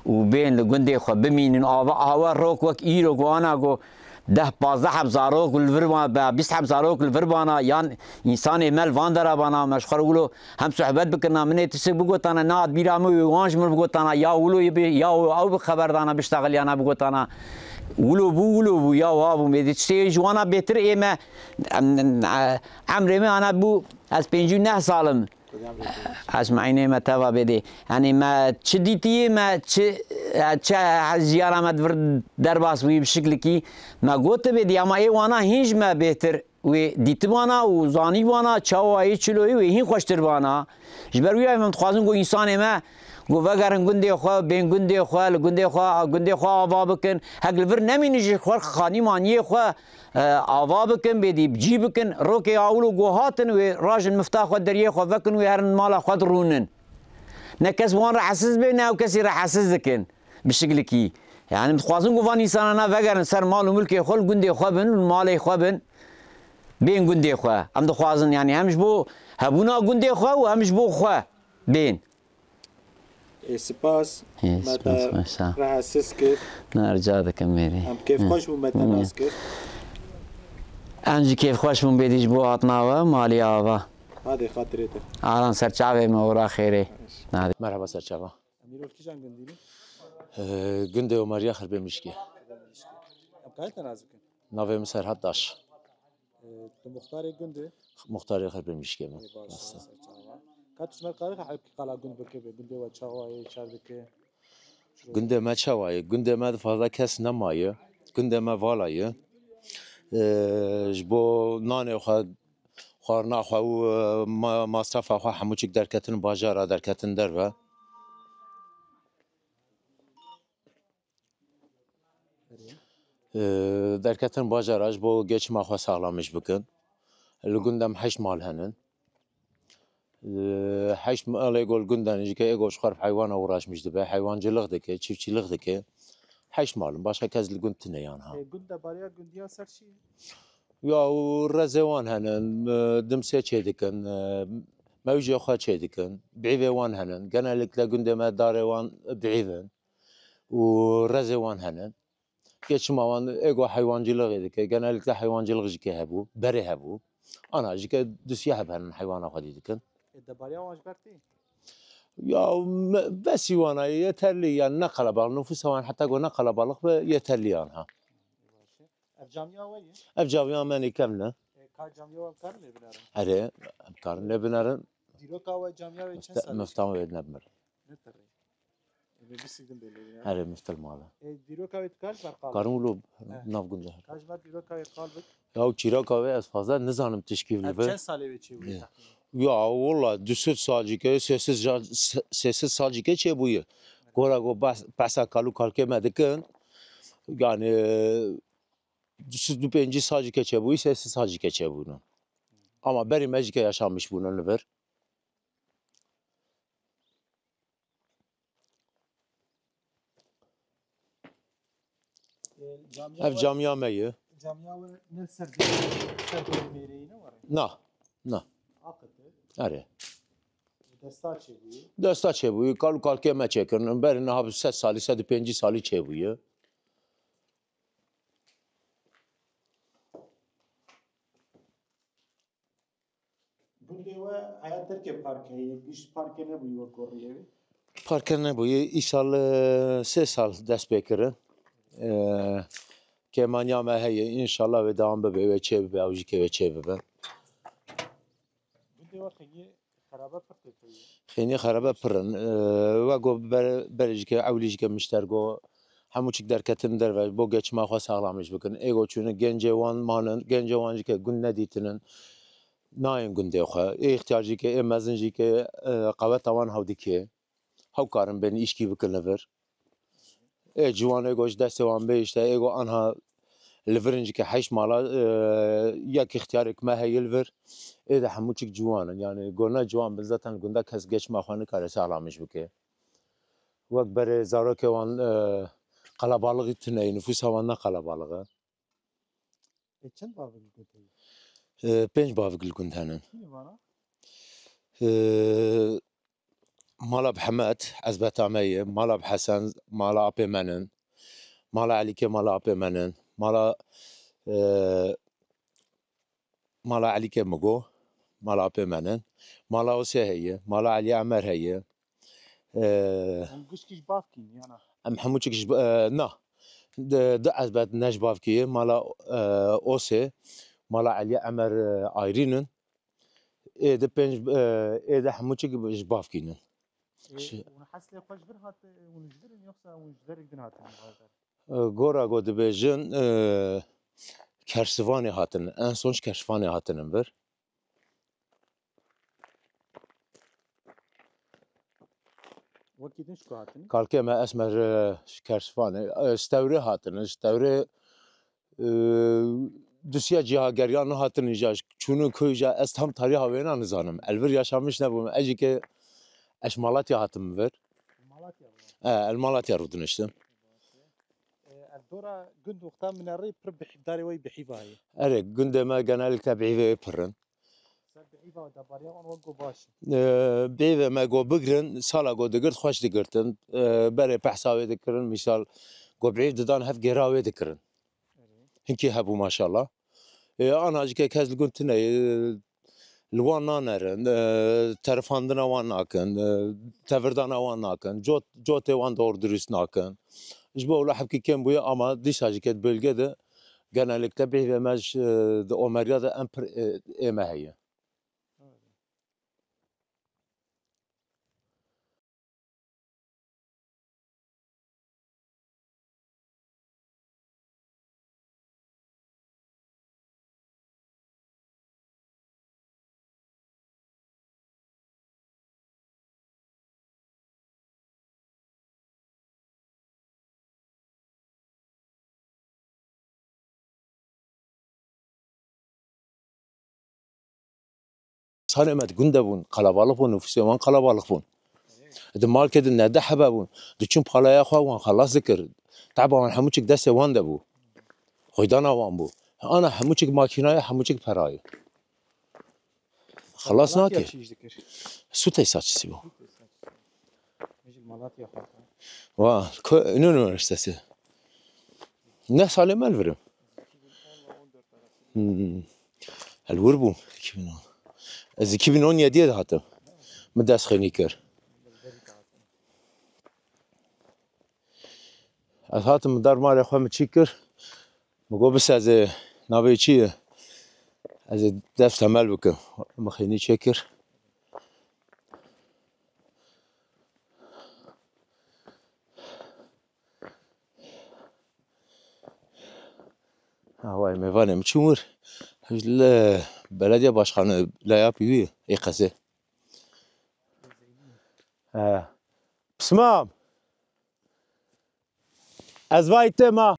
û bên li gundê xwe bimînin. Ava, awe rok wek îro ku ana ku deh pazdeh heb zarok li vir bana, bîst heb zarok li vir bana, yan însanê me li van dera bana, me ji xwe re wilo hem sohbet bikirina, min ê tiştek bigotana, nehat bîra min wê wan ji min bigotana, ya wilo yê bi, ya ew bi xeber dana, biştexiliyana bigotana, wilo bû, wilo bû, ya wa bû, mêdî tiştê ji wana bêtir ê me, em, em, e, emrê me ana bû, ez pêncî û neh sal im. Ez me eynê me teva bêdê. Yanî me çi dîtiyê, me çi, çi jiyara me di vir derbas bûyî bi şiklikî, me got bêdî, ama ê wana hîn ji me bêhtir wê dîtibana û zanîbana, çawa yê çiloyê wê hîn xweştir bana. Ji ber wî yayê em dixwazin ku însanê me ku vegerin gundê xwe, bên gundê xwe, li gundê xwe, gundê xwe ava bikin. Hek li vir nemînin ji xwe xanîmaniyê xwe, e, ava bikin, bêdî bi cî bikin. Rokê awilo ku hatin wê rajin mifta xwe deriyê xwe vekin, wê herin mala xwe dirûnin. Ne kes wan rehetsiz bê, ne ew kesî rehetsiz dikin. Bi şiklikî. Yani dixwazin ku van însanana vegerin ser mal û milkê xwe, li gundê xwe bin, li malê xwe bin. Bên gundê xwe. Em dixwazin yani hem ji bo hebûna gundê xwe û hem ji bo xwe bên. Ê, spas. Ê, me spas, te spas, sağ ol. Rehetsiz kir. Ne, rica dikim, mêrî. Em kêfxweş bûn me te nas kir. Em jî kêfxweş bûn bêdî ji bo hatina we, malî ava. Hadê xatirê te. Aran ser çavê me, ora xêrê. Hadê. Merhaba serçava. Em îro li kîjan gundî ne? Ee, gundê Omariya Xirbê Mişkê. Em karî te nas bikin? Navê min Serhat Daş. Ee, tu muxtarê gund î? Muxtarê Xirbê Mişkê me. Ê, baş, serçava. Ka tu ji me karî xwe hepkî qala gund bike be, gundê we çawa ye, çar dike? Gundê me çawa ye? Gundê me di fazla kes nemaye. Gundê me vala ye. Ee, ji bo nanê xwe, xwarina xwe û, e, ma-, masrafa xwe hemû çik derketin bajara, derketin derve. Ee, derketin bajara ji bo geçima xwe saxlamîş bikin. Li gund em heşt mal henin. Ee, heşt malê ku li gund henin jî ke êgo ji xwe re bi heywana uğraşmîş dibe, heywancılık dike, çiftçilik dike. Heşt mal in, başqa kes li gund tune yan ha. E, gund de bariya gundiya ser çi? Ya û rezê wan henin, e, dimsê çêdikin, e, mewcê xwe çêdikin, bîvê wan henin. Genellikle gundê me darê wan bîv in û rezê wan henin. Geçima wan êgo heywancılık dike, genellikle heywancılık jî ke hebû, berê hebû. Ana jî ke du sê heb henin heywana xwedî dikin. E, debariya wan ji ber tê? Ya me-, besî wana ye, yeterli yani ne kalabalık, nüfusa wan heta ku ne kalabalık be yeterli yan ha. Ev camiya we ye? Ev camiya me nîkem ne. E, ka camiya we em karin lê binerin? Erê, em karin lê binerin. Dîroka we camiya we çend sal e? Mifta wê nebimir. Ne terê? Ê, me bîst din bê lê binerin. Erê, miftil mala. E, dîroka we tu kar ji ber qal? Karin wilo nav gund e. Ka ji ber dîroka we qal bik? Ya û çîroka wê ez fazla nizanim tişkî li vir. Ev çend salê wê çêbûye teqrîben? Ya walla du sed salcî ke, sê sed ca-, se-, sê sed salcî ke çêbûye. Gora go bas-, behsa kal û kalkê me dikin. Yani du sed û pêncî salcî ke çêbûye, sê sed salcî ke çêbûne. Ama berî me jî ke yaşamiş bûne li vir. Ev camiya me ye. Camiya we ne ser, ser mêreyî ne were? Na, na. Aqete. Erê. Desta çêbûyî? Desta çêbûyî, kal û kalkê me çêkirin. Berî niha bi sed salî, sed û pêncî salî çêbûyî. Gundê we heya derkê park heye, giş parkê nebûyî wek goriyê wê? Parke nebûyî, îsal, e, sê sal dest pê kirin. E, kêmaniya me heye, înşallah wê dewam bibe, wê çê bibe, ew jî ke wê çê bibe. Gundê we xênî xerabe pir tê tê ye? Xênî xerabe pir in. E, wek go ber-, berê jî ke, ewlî jî ke mişter go, hemû çik derketin derve, bo geçima xwe saxlamîş bikin. Êgo çûnin, gencê wan manin, gencê wan jî ke gund nedîtinin. Nayên gundê xwe. Ê îxtiyar jî ke, ê mezin jî ke, e, qeweta wan hew dikê. Hew karin bên îşkî bikin li vir. Ê ciwan êgo ji destê wan bê işte, êgo anha li vir in jî ke heşt mala, e, yek îxtiyarêk me heye li vir. Ê de hemû çik ciwan in. Yani go ne ciwan bin zaten li gunda kes geçima xwe nikare saxlamîş bike. Wek berê zarokê wan, e, qelebalixî tune ye, nifûsa wan ne qelebalix e. E, çend bavik li gund heye? E, pênc bavik li gund hene. Kî ne vana? E, mala Mihemed, ezbeta me ye, mala Hesen, mala apê me nin, mala Elîkê, mala apê me nin, Mala, e, mala Elîkê Migo, mala apê me nin. Mala Osê heye, mala Elî Emer heye. E, Hûn gişkî ji bavkî ne, yana? Em hemû çik ji, e, na. Di, di ezbet ne ji bavkî ye. Mala, e, Osê, mala Elî Emer, e, ayrî nin. Ê di pênc, e, ê di hemû çik ji bavkî nin. Ê, Şi- hûn heslê xwe ji vir hat, hûn ji vir in, yoksa hûn ji derek din hatin? E, gora ku dibêjin, e, Kersivanê hatin. En son ji Kersivanê hatinin vir. Wekî din ji ku hatin? Kalkê me esmer, e, ji Kersivanê, e, ji Tewrê hatin, ji Tewrê, e, dusiya cihageriyan hatin îja, çûnin ku îja, ez tam tariha wêna nizanim. El vir yaşamiş nebûm. Ez jî ke ez ji Malatya hatim vir. Malatya bû. E, el Malatya rûdiniştim. E, ev dora gund wexta minerî pir bihîvdarê wê bihîva heye. Erê, gundê me genellikle bihîvê wê pir in. Ser bihîva debariya wan wek go baş. E, bihîvê me go bigrin, sala go digirt, xweş digirtin. E, berê pehsa wê dikirin, mîsal go bihîv didan hev gêra wê dikirin. Erê. Hinkî hebû maşallah. E, ana jî ke kes li gund tune ye, li wan nanerin, e, terifandina wan nakin, e, tevirdana wan nakin, cot, cotê wan doğru dürüst nakin. Ji bo wilo hebkî kêm bûye, ama dîsa jî ke di bölge de genellikle bihîvê me ji, e, di Omeriya de em pir, e, ê me heye. Salê me di gund de bûn, qelebalix bûn, nufusê wan qelebalix bûn. Di malkê de neh deh hebe bûn. Diçûn palaya xwe wan xelas dikir. Teba wan hemû çik destê wan de bû. Xoydana wan bû. Ana hemû çik makîna ye, hemû çik pera ye. Xelas Malatya nake. Çi îş dikir? Sûtê saçisi bû. Sûtê saçisi. Mijil Malatya xwe. Wa, ko-, ünü üniversitesi. Ne salê me li vir im? Hmm. El wir bû, iki bin on. Ez iki bin on yediye de hatim. Min dest xênî kir. Ez hatim, min dar malê xwe min çî kir. Min got, "Bis ez ê navê çi ye? Ez ê dest temel bikim." Min xênî çêkir. Ha, vay, mêvanê min çûn wir. Li belediye başkanı Leyap wî ê qezê. Ha. Pismam. Ez vay te ma.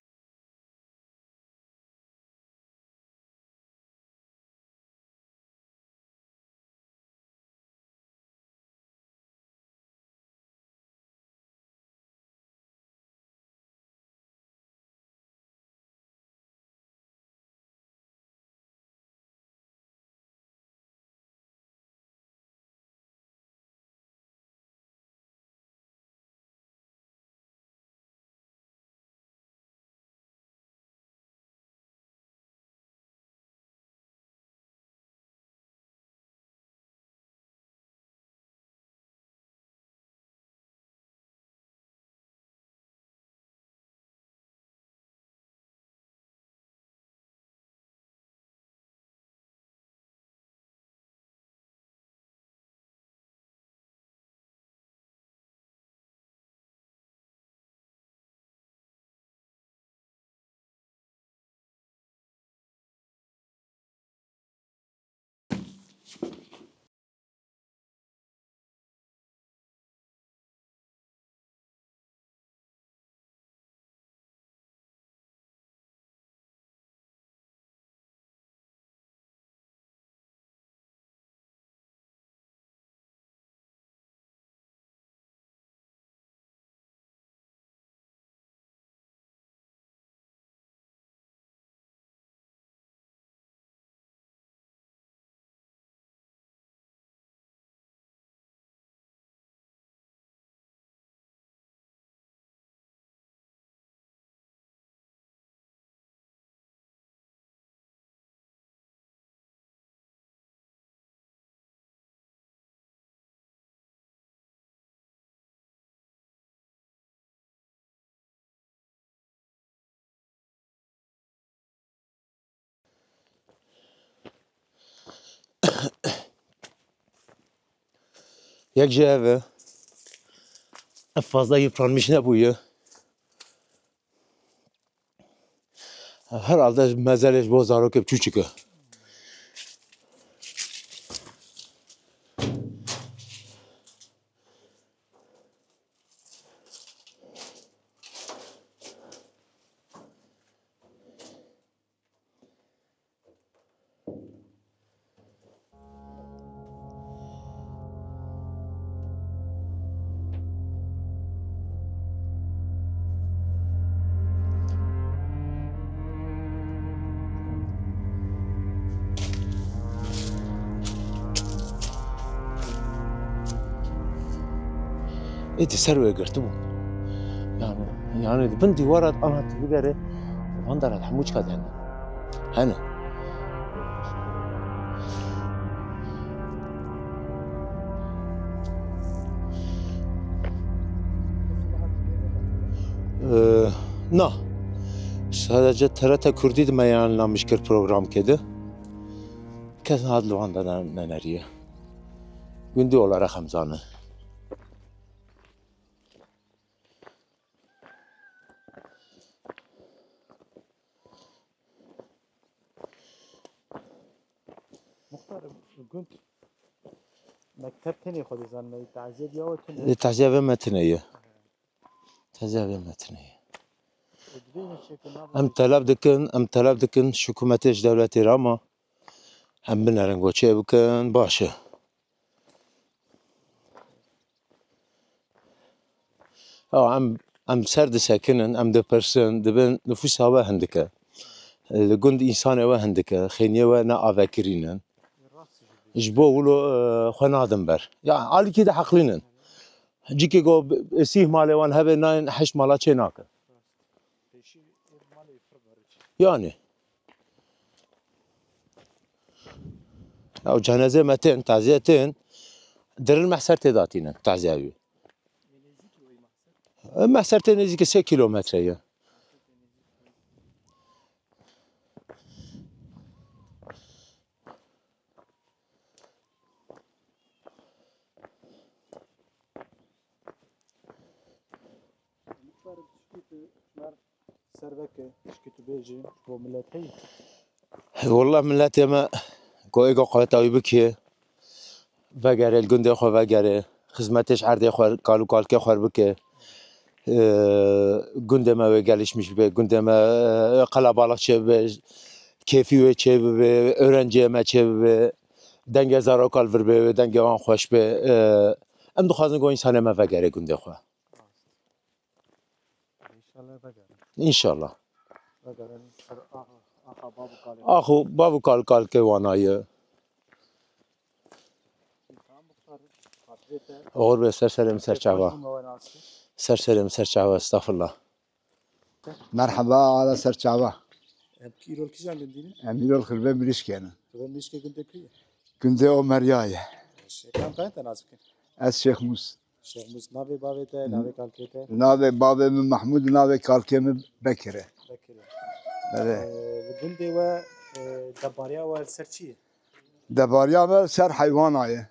Yek jî ev e. Ev fazla yıpranmış nebûye. Herhalde mezelê ji bo zarokê biçûçik e. Ê di ser wê girtibû. Yani, yani di bin dîwara ana tu bigere, van dara hemû çika de hene. Hene. Ee, na. Sadece T R T Kurdî de me yanlamiş kir program kedi. Kes hat li wan de ne-, neneriye. Gundî olarak hem zane. Muxtar, gund mekteb tenê xwe dizanîne, taziye diya we tune. E, taziye ve me tune ye. Taziye ve me tune ye. E, dibê ne çêkin, ne Em talep dikin, em talep dikin ji hikûmetê, ji dewletê re, ama em binerin ku çê bikin, baş e. Ya, em, em ser disekinin, em dipirsin, dibin nifûsa we hindik e. Li gund însanê we hindik e, xêniyê we ne avekirîn in. Ji bo wilo, e, xwe nadin ber. Ya, alîkî de heqlîn in. Cikê ku bi-, sîh malê wan hebe nayên heşt mala çê nakin. Yani. Ew cenazê me tên, taziye tên, dirin mehser tê datînin, taziye wî. E, mehser tê nêzîkî sê kîlometre ye. Muxtar, tişkî tu ji me ser veke, tişkî tu bêjî, bo milet heyî? Wallah miletê me ku êga qeweta wî bikê, vegere, li gundê xwe vegere, xizmetê ji erdê xwe, kal û kalkê xwe bike. Ee, gundê me wê gelişmiş bibe, gundê me, e, qelebalix çêbibe, kêfî wê çêbibe, öğrenciyê me çêbibe, dengê zaroka li vir bê, wê dengê wan xweş be. Ee, em dixwazin ku însanê me vegere gundê xwe. Înşallah vegerin. Înşallah. Vegerin ser axa, axa bav û kalê. Axo bav û kal, kalkê wana ye. Oxir be, ser serê min, ser çava. Ser serê min, ser çava, estağfurullah. Merhaba, ala ser çava. Em kî îro li kîjan gundî ne? Em îro li Xirbe Mirîşkê ne. Xirbe Mirîşkê gundê kî ye? Gundê Omerya ye. Baş e. Kam kayên te nas bikin? Ez Şêx Mûs. Şêx Mûs, navê bavê te, navê kalkê te? Navê bavê min Mehmûd, navê kalkê min Bekir e. Bekir e. Belê. Ee, li gundê we, e, debariya we li ser çi ye? Debariya me ser heywana ye.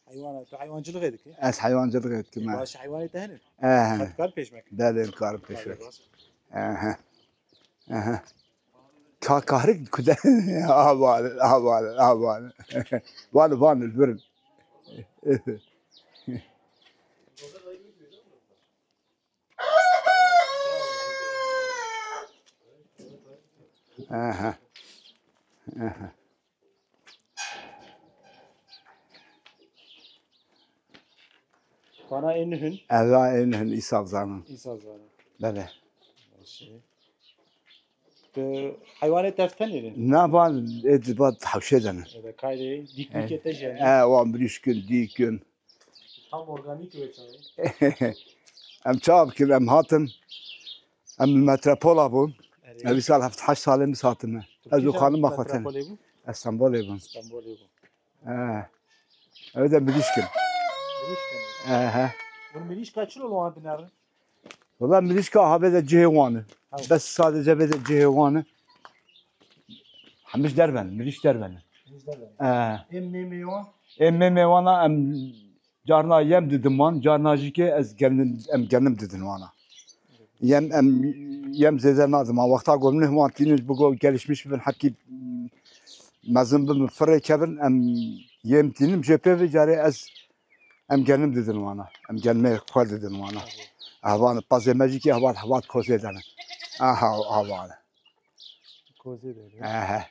Heywana, tu heywancilixê dikî? Ez heywancilixê dikim, e. Baş, heywanê te hene? E, he. Xet kar pêş me? Belê, karim pêş me. Aha. Aha. Ka kahrik kude. Aval, aval, aval. Van, van, birin. Aha. Aha. Vana ê nuh in? Eva ê nuh in, îsal zanin. Îsal zanin. Belê. Baş e. Tu heywanê te tenê ne? Na, van ê di, van hewşê de ne. Eve kaydê dîk, e, dîkê te jî hene? E, wan mirîşk in, dîk in. Tam organîk wê çayê. Em çawa bikin, em hatin. Em li metropola bûn. Erê. Ev îsal heft heşt salê min hatine. Tu kîjan xanima xwe tene. Metropolê bû? Ez Stenbolê bûn. Stenbolê bû. He. Ew de mirîşk in. Mirîşk in. He, he. Hûn mirîşka çilo li wan dinerin? Wela mirîşka ha vê de cihê wan e. Hew. Bes sadece vê de cihê wan e. Hemî ji derve ne, mirîşk derve ne. Hemî ji derve ne. He. Ê mêmê wan? Ê mêmê wana em Carna yem didim wan, carna jî ke ez genim, em genim didin wana. Yem, em, yem zêde nadim. Wexta ku min wan tînin, ji bo ku gelişmiş bibin, hepkî, mm, mezin bibin, firê kevin, em yem tînim jê pê vê carê ez, em genim didin wana. Em genimê xwe didin wana. Hevan, pazê me jî kê hevat, hevat kozê dene. Aha, hevan. Kozê dene. Aha.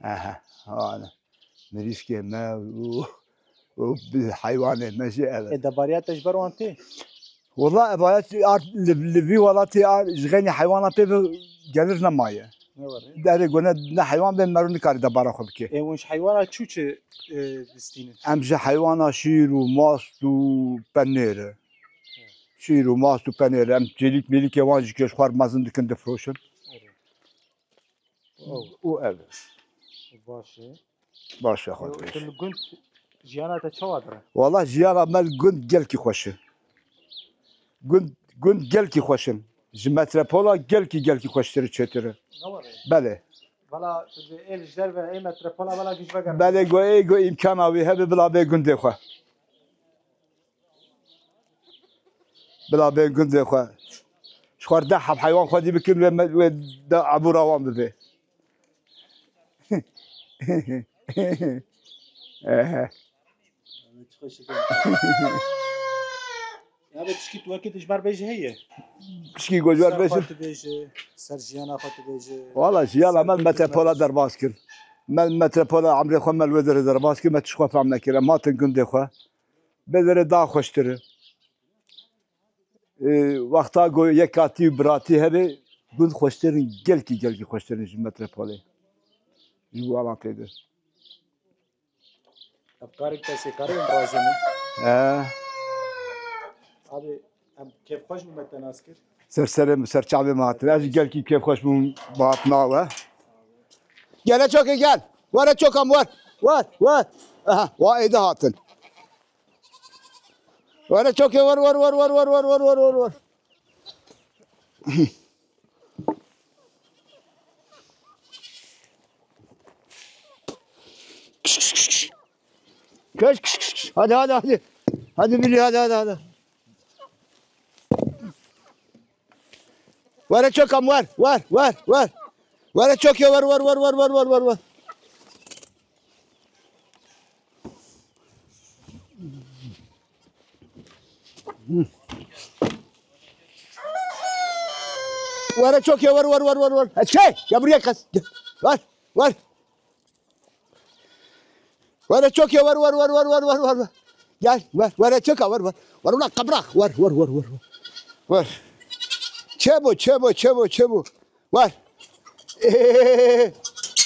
Aha, hevan. Mirîşkê me û, û bi heywanê me jî ev e. E, debariya te ji ber wan tê? Wala ev aya art li, li vî welatê a ji xeynî heywana pê bi gelir nemaye. Ne var ya? Derê gone ne heywan bê mero nikare debara xwe bike. E, hûn ji heywana çû çi, e, distînin? Em ji heywana şîr û mast û penêr e. Şîr û mast û penêr e. Em çêlîk mêlîkê wan jî ke ji xwe re mezin dikin difroşin. Erê. Û ev. Baş e. Baş e, xwe Ew, dibêje. Tu li gund jiyana te çawa dire? Wala jiyana me li gund gelkî xweş e. Gund, gund gelkî xweş in. Ji metropola gelkî, gelkî xweştir û çêtir e. Ne were? Belê. Valla tu dê ê li ji derve ê metropola vela giş vegerî. Belê, go ê, go îmkana wî hebe bila bê gundê xwe. Bila bên gundê xwe. Ji xwe deh heb heywan xwedî bikin wê me, wê de ebûra wan bibê. Ehe. Ya be tişkî tu wekî dijber bêjî heye. Pişkî ku ji ber Ser xwe bêjin. Tu bêjî, ser jiyana xwe tu bêjî. Wala jiyana Ser me gundê metropola me. Derbas kir. Me metropola emrê xwe me li wê derê derbas kir, me tişt xwe fehm nekir. Em hatin gundê xwe. Bê derê daha xweştir e. Ê, wexta ku yekatî û biratî hebe, gund xweştir in, gelkî, gelkî xweştir in ji metropolê. Ji welatê de. Ev karek te sê karê em rajêne. He. Abi, em kêfxweş bû me te nas kir. Ser serê min, ser çavê min hatin. Ez jî gelkî kêfxweş bûm, bi hatina we. Gele çokê gel. Were çokam wer. Wer, wer. Aha, wa êdî hatin. Were çokê wer, wer, wer. Kış, kış, kış, kış. Kış, kış, kış, kış. Hadi, hadi, hadi. Hadi Billy, hadi, hadi, hadi. Were çokam wer, wer, wer, wer. Were çokê wer, wer, wer. Were çokê wer, wer, wer, wer, wer. Eçkey, ya buraya kas. Gel. Wer, wer. Were çokê wer, wer, wer. Gel, wer, were çoka wer, wer. Wer ulan kabrak, wer, wer, wer, wer. Wer. Çebo, çebo, çebo, çebo. Wer.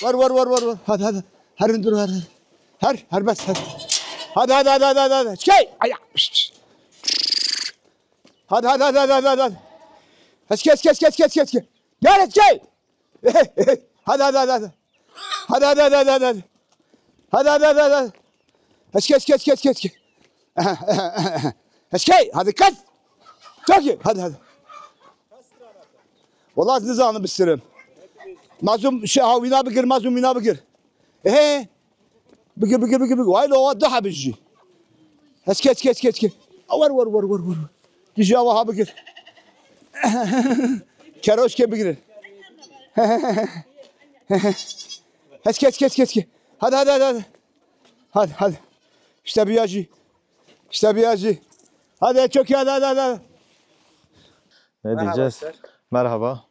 Wer, wer, wer, wer, wer. Hadi, hadi. Her dur, her. Her, her bes, her. Hadi, hadi, hadi, hadi, hadi, hadi. Çekey. Aya. Hadi, hadi, hadi, hadi, hadi. Kes, kes, kes, kes, kes, kes, kes. Gel, kes. Hadi, hadi, hadi, hadi. Hadi, hadi, hadi, hadi, hadi. Hadi, hadi, hadi, hadi. Kes, kes, kes, kes, kes, kes. Kes, kes. Hadi, kes. Çok iyi. Hadi, hadi. Vallahi sizi zanı bisirim. Mazlum şey, ha, wîna bigir, mazlum wîna bigir. He. Bigir, bigir, bigir, bigir. Vay lo, daha bir şey. Kes, kes, kes, kes, kes. Wer, wer, wer, wer, wer. Dijî ava ha bigir. Keroşke bigir. Kes, kes, kes, kes, kes. Hadi, hadi, hadi, hadi. Hadi, hadi. İşte bir yacı. İşte bir yacı. Hadi çok iyi, hadi, hadi, hadi. Ne Merhaba diyeceğiz? Ser. Merhaba.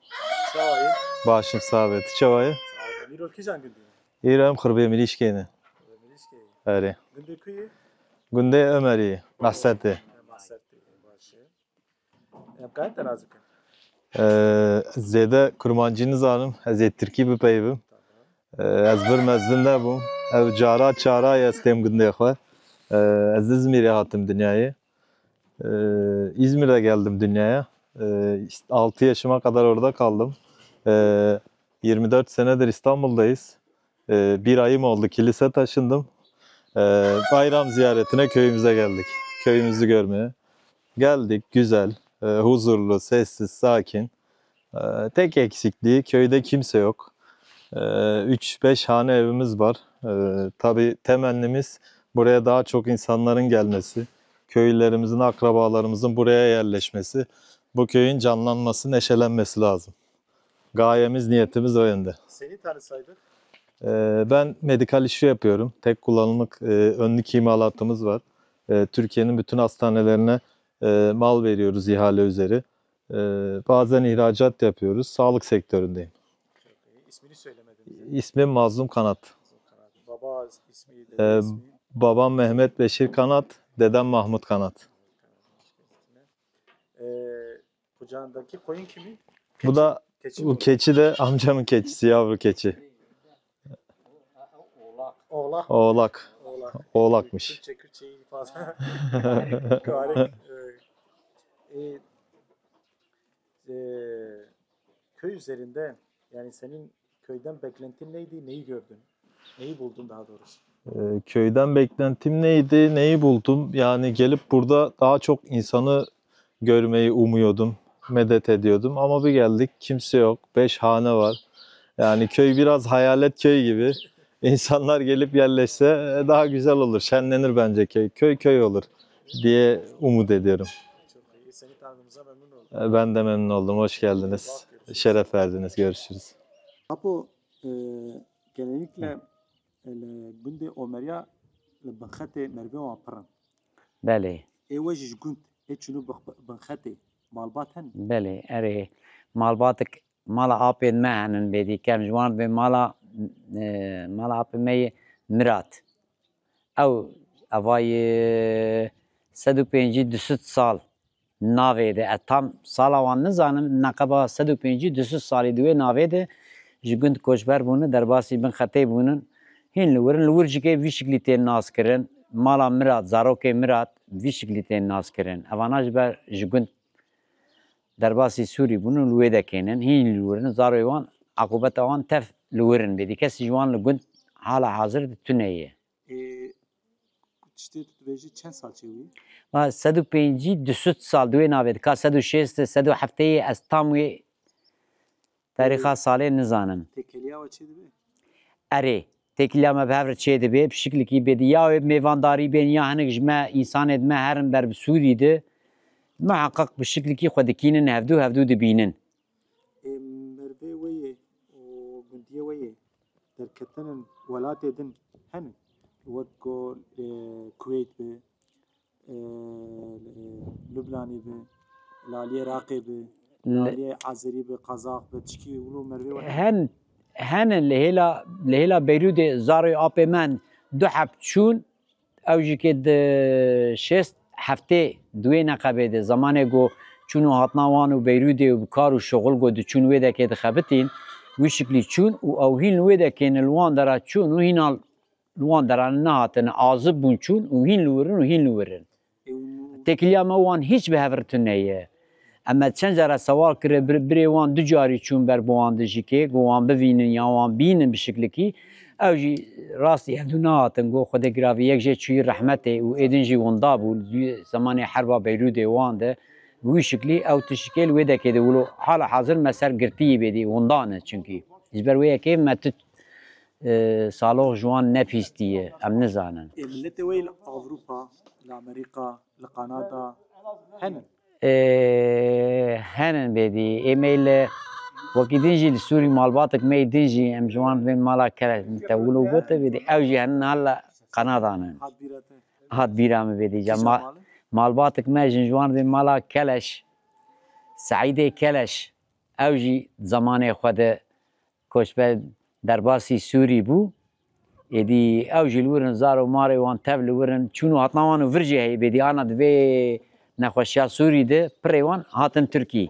Çawa yî? Başım sağ be. Tu çawa yî? Sağ ol. Îro kîjan gundî? Îro em xirbê Mirîşkê ne. Mirîşkê. Erê. Gundê ku yî? Gundê Ömerî, Mahsetê. Mahsetê, baş e. Em kaye te nas bikin? Ee, zêde kurmancî nizanim, ez ê tirkî bipeyivim. Ee, ez vir mezin nebûm. Ev cara çara ye ez têm gundê xwe. Ee, ez Izmîrê hatim dinyayê. Ee, İzmir'de geldim dünyaya. Ee, işte altı yaşıma kadar orada kaldım. Ee, yirmi dört senedir İstanbul'dayız. Ee, bir ayım oldu, kilise taşındım. Ee, bayram ziyaretine köyümüze geldik. Köyümüzü görmeye. Geldik, güzel, e, huzurlu, sessiz, sakin. Ee, tek eksikliği köyde kimse yok. Ee, üç beş hane evimiz var. Ee, tabii temennimiz Buraya daha çok insanların gelmesi, köylülerimizin, akrabalarımızın buraya yerleşmesi, bu köyün canlanması, neşelenmesi lazım. Gayemiz, niyetimiz o yönde. Seni tanısaydık? Ee, ben medikal işi yapıyorum. Tek kullanımlık, e, önlük imalatımız var. E, Türkiye'nin bütün hastanelerine, e, mal veriyoruz ihale üzeri. E, bazen ihracat yapıyoruz. Sağlık sektöründeyim. Çok iyi. İsmini söylemedin bize. İsmim Mazlum Kanat. Baba ismi, dede Ee, ismi. Babam Mehmet Beşir Kanat, dedem Mahmut Kanat. Ee, kucağındaki koyun kimin? Bu da, keçi bu mi? Keçi de amcamın keçisi, yavru keçi. Oğlak. Oğlak. Oğlak. Oğlakmış. Türkçe, Kürtçeyi fazla. Garip. Ee, e, e, köy üzerinde, yani senin köyden beklentin neydi? Neyi gördün? Neyi buldun daha doğrusu? Ee, köyden beklentim neydi? Neyi buldum? Yani gelip burada daha çok insanı görmeyi umuyordum, medet ediyordum. Ama bir geldik, kimse yok. Beş hane var. Yani köy biraz hayalet köy gibi. İnsanlar gelip yerleşse, e, daha güzel olur, şenlenir bence köy. Köy köy olur diye umut ediyorum. Çok iyi. Seni tanıdığımıza memnun oldum. E, ben de memnun oldum. Hoş geldiniz. Eyvallah, görüşürüz. Şeref verdiniz. Görüşürüz. Apo, e, genellikle, e, li gundê Omeriya li Binxetê merivê wan pir in. Belê. Ê we jî ji gund, ê çûnû Bix-, Binxetê malbat hene? Belê, erê. Malbatik, mala apên me henin bêdî, kem ji wan bê mala, e, mala apê me yê Mirat. Ew, evayê sed û pêncî du sed sal navê de. Ez tam sala wan nizanim, neqeba sed û pêncî du sed salî di wê navê de ji gund koçber bûne, derbasî Binxetê bûnin. Hîn li wir in, li wir jî kê vî şiklî tên nas kirin. Mala Mirat, zarokê Mirat vî şiklî tên nas kirin. Evana ji ber ji gund derbasî Sûrî bûn û li wê de kênin. Hîn li wir in, zaroyê wan, aqûbeta wan tev li wir in bêdî. Kesî ji wan li gund hala hazir de tune ye. Ê, tiştê tu dibêjî çend sal çêbûyî? Va sed û pêncî du sed sal di wê navê de, ka sed û şêst, sed û heftê ye, ez tam wê tarîxa salê nizanim. Têkiliya we çê dibe? Erê, têkiliya me bi hev re çê dibe, bi şiklikî bêdî. Ya wê mêvandarî bên, ya hinek ji me, însanê di me herin ber bi Sûrî de, miheqeq bi şiklikî xwe dikînin hevdû, hevdû dibînin. Ê, merivê we yê û gundiyê we yê derketin in welatê din hene? Wek ku, e, Kuweyt be, e, e, Lubnanê be, li aliyê Iraqê be, li aliyê Azerî be, Qazax be, tişkî wilo merivê we hene? Hen, hene li hêla, li hêla Beyrûdê zarê apê me du heb çûn, Ew jî kê di şêst heftê di wê neqebê de, zemanê ku çûn û hatina wan û Beyrûdê û bi kar û şixul ku diçûn wê dekê dixebitîn, wî şiklî çûn û ew hîn li wê dekê ne li wan dera çûn û hîna li wan dera nehatin, azib bûn çûn û hîn li wir in û hîn li wir in. Têkiliya me wan hîç bi hev re tune ye. Em me çend cara sewal kire, bir-, birê wan du carî çûn ber bi wan dijikê, ku wan bivînin ya wan bînin bi şiklikî. Ew jî rastî hevdû nehatin, got, Xwedê giravî yek jê çûyî rehmetê û êdin jî winda bû, li zemanê herba Beyrûdê wan de. Bi wî şiklî ew tişikê li wê dekê de wilo hala hazir me ser girtiyî bêdî, winda ne çunkî. Ji ber wê yekê me tu, e, salox ji wan nepîstiye, em nizanin. Ê, miletê we yê li Ewropa, li Amerîka, li Kanada hene? Ê, henin bêdî. Ê me li wekî din jî li Sûrî malbatek me yê din jî em ji wan bên mala Keleş, min te wilo gote bêdî. Ew jî henin ha li Kanadan in. Hat bîra te? Hat bîra min bêdî. Kîja ma-, malin? Malbatek me jî ji wan bên mala Keleş, Seîdê Keleş. Ew jî zemanê xwe de koçber derbasî Sûrî bû. Êdî ew jî li wir in, zar û marê wan tev li wir in. Çûn û hatina wan û vir jî heye bêdî. Ana di vê nexweşiya Sûrî de pirê wan hatin Tirkî.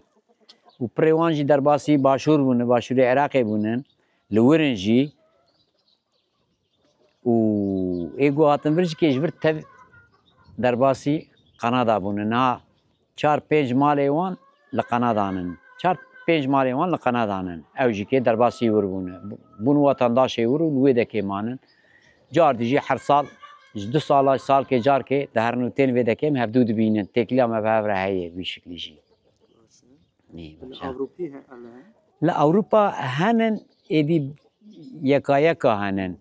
Û pirê wan jî derbasî Başûr bûne, Başûrê Iraqê bûnin. Li wir in jî. Û ê ku hatin vir jî kê ji vir tev derbasî Kanada bûne. Niha çar pênc malê wan li Kanadan in. Çar pênc malê wan li Kanadan in. Ew jî kê derbasî wir bûne. Bûn wetandaşê wir û li wê dekê manin. Car dijî her sal, ji du sala salkê carkê diherin û tên vê dekê em hevdû dibînin. Têkiliya me bi hev re heye vî şiklî jî. Ê, Li baş e. Ewropî he-, hele he? Li Ewropa henin, êdî yeka yeka henin.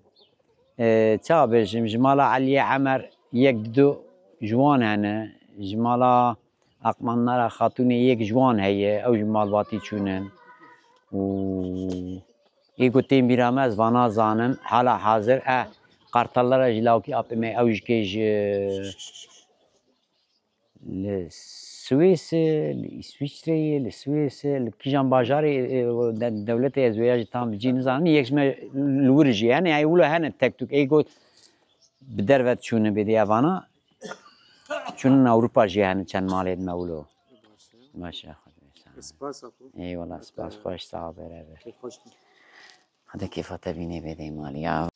E, ça bêjim, ji mala Eliyê Emer yek didu ji wan hene, ji mala Aqmannara Xatûnê yek ji wan heye, ew ji malbatî çûnin. Û ê ku tên bîra me, ez vana zanim, hala hazir, e, qartallara ji lawkî apê me, ew jikê ji li Swêsê, li Îswîçreyê, li Swêsê, li kîjan bajarê, e, de-, dewletê ez wêya jî tam bi cî nizanim, yek ji me li wir jî hene, yani wilo hene tek tuk, ê got bi derve çûne bêdî evana, çûnin Ewropa jî hene çend malê me wilo. Baş e, Xwedê sağ ol. Spas, Apo. Eyvallah, spas, xweş, sağ ol, beraber. Kêf xweş. Hadi kêfa te bînê bêdê malî ya.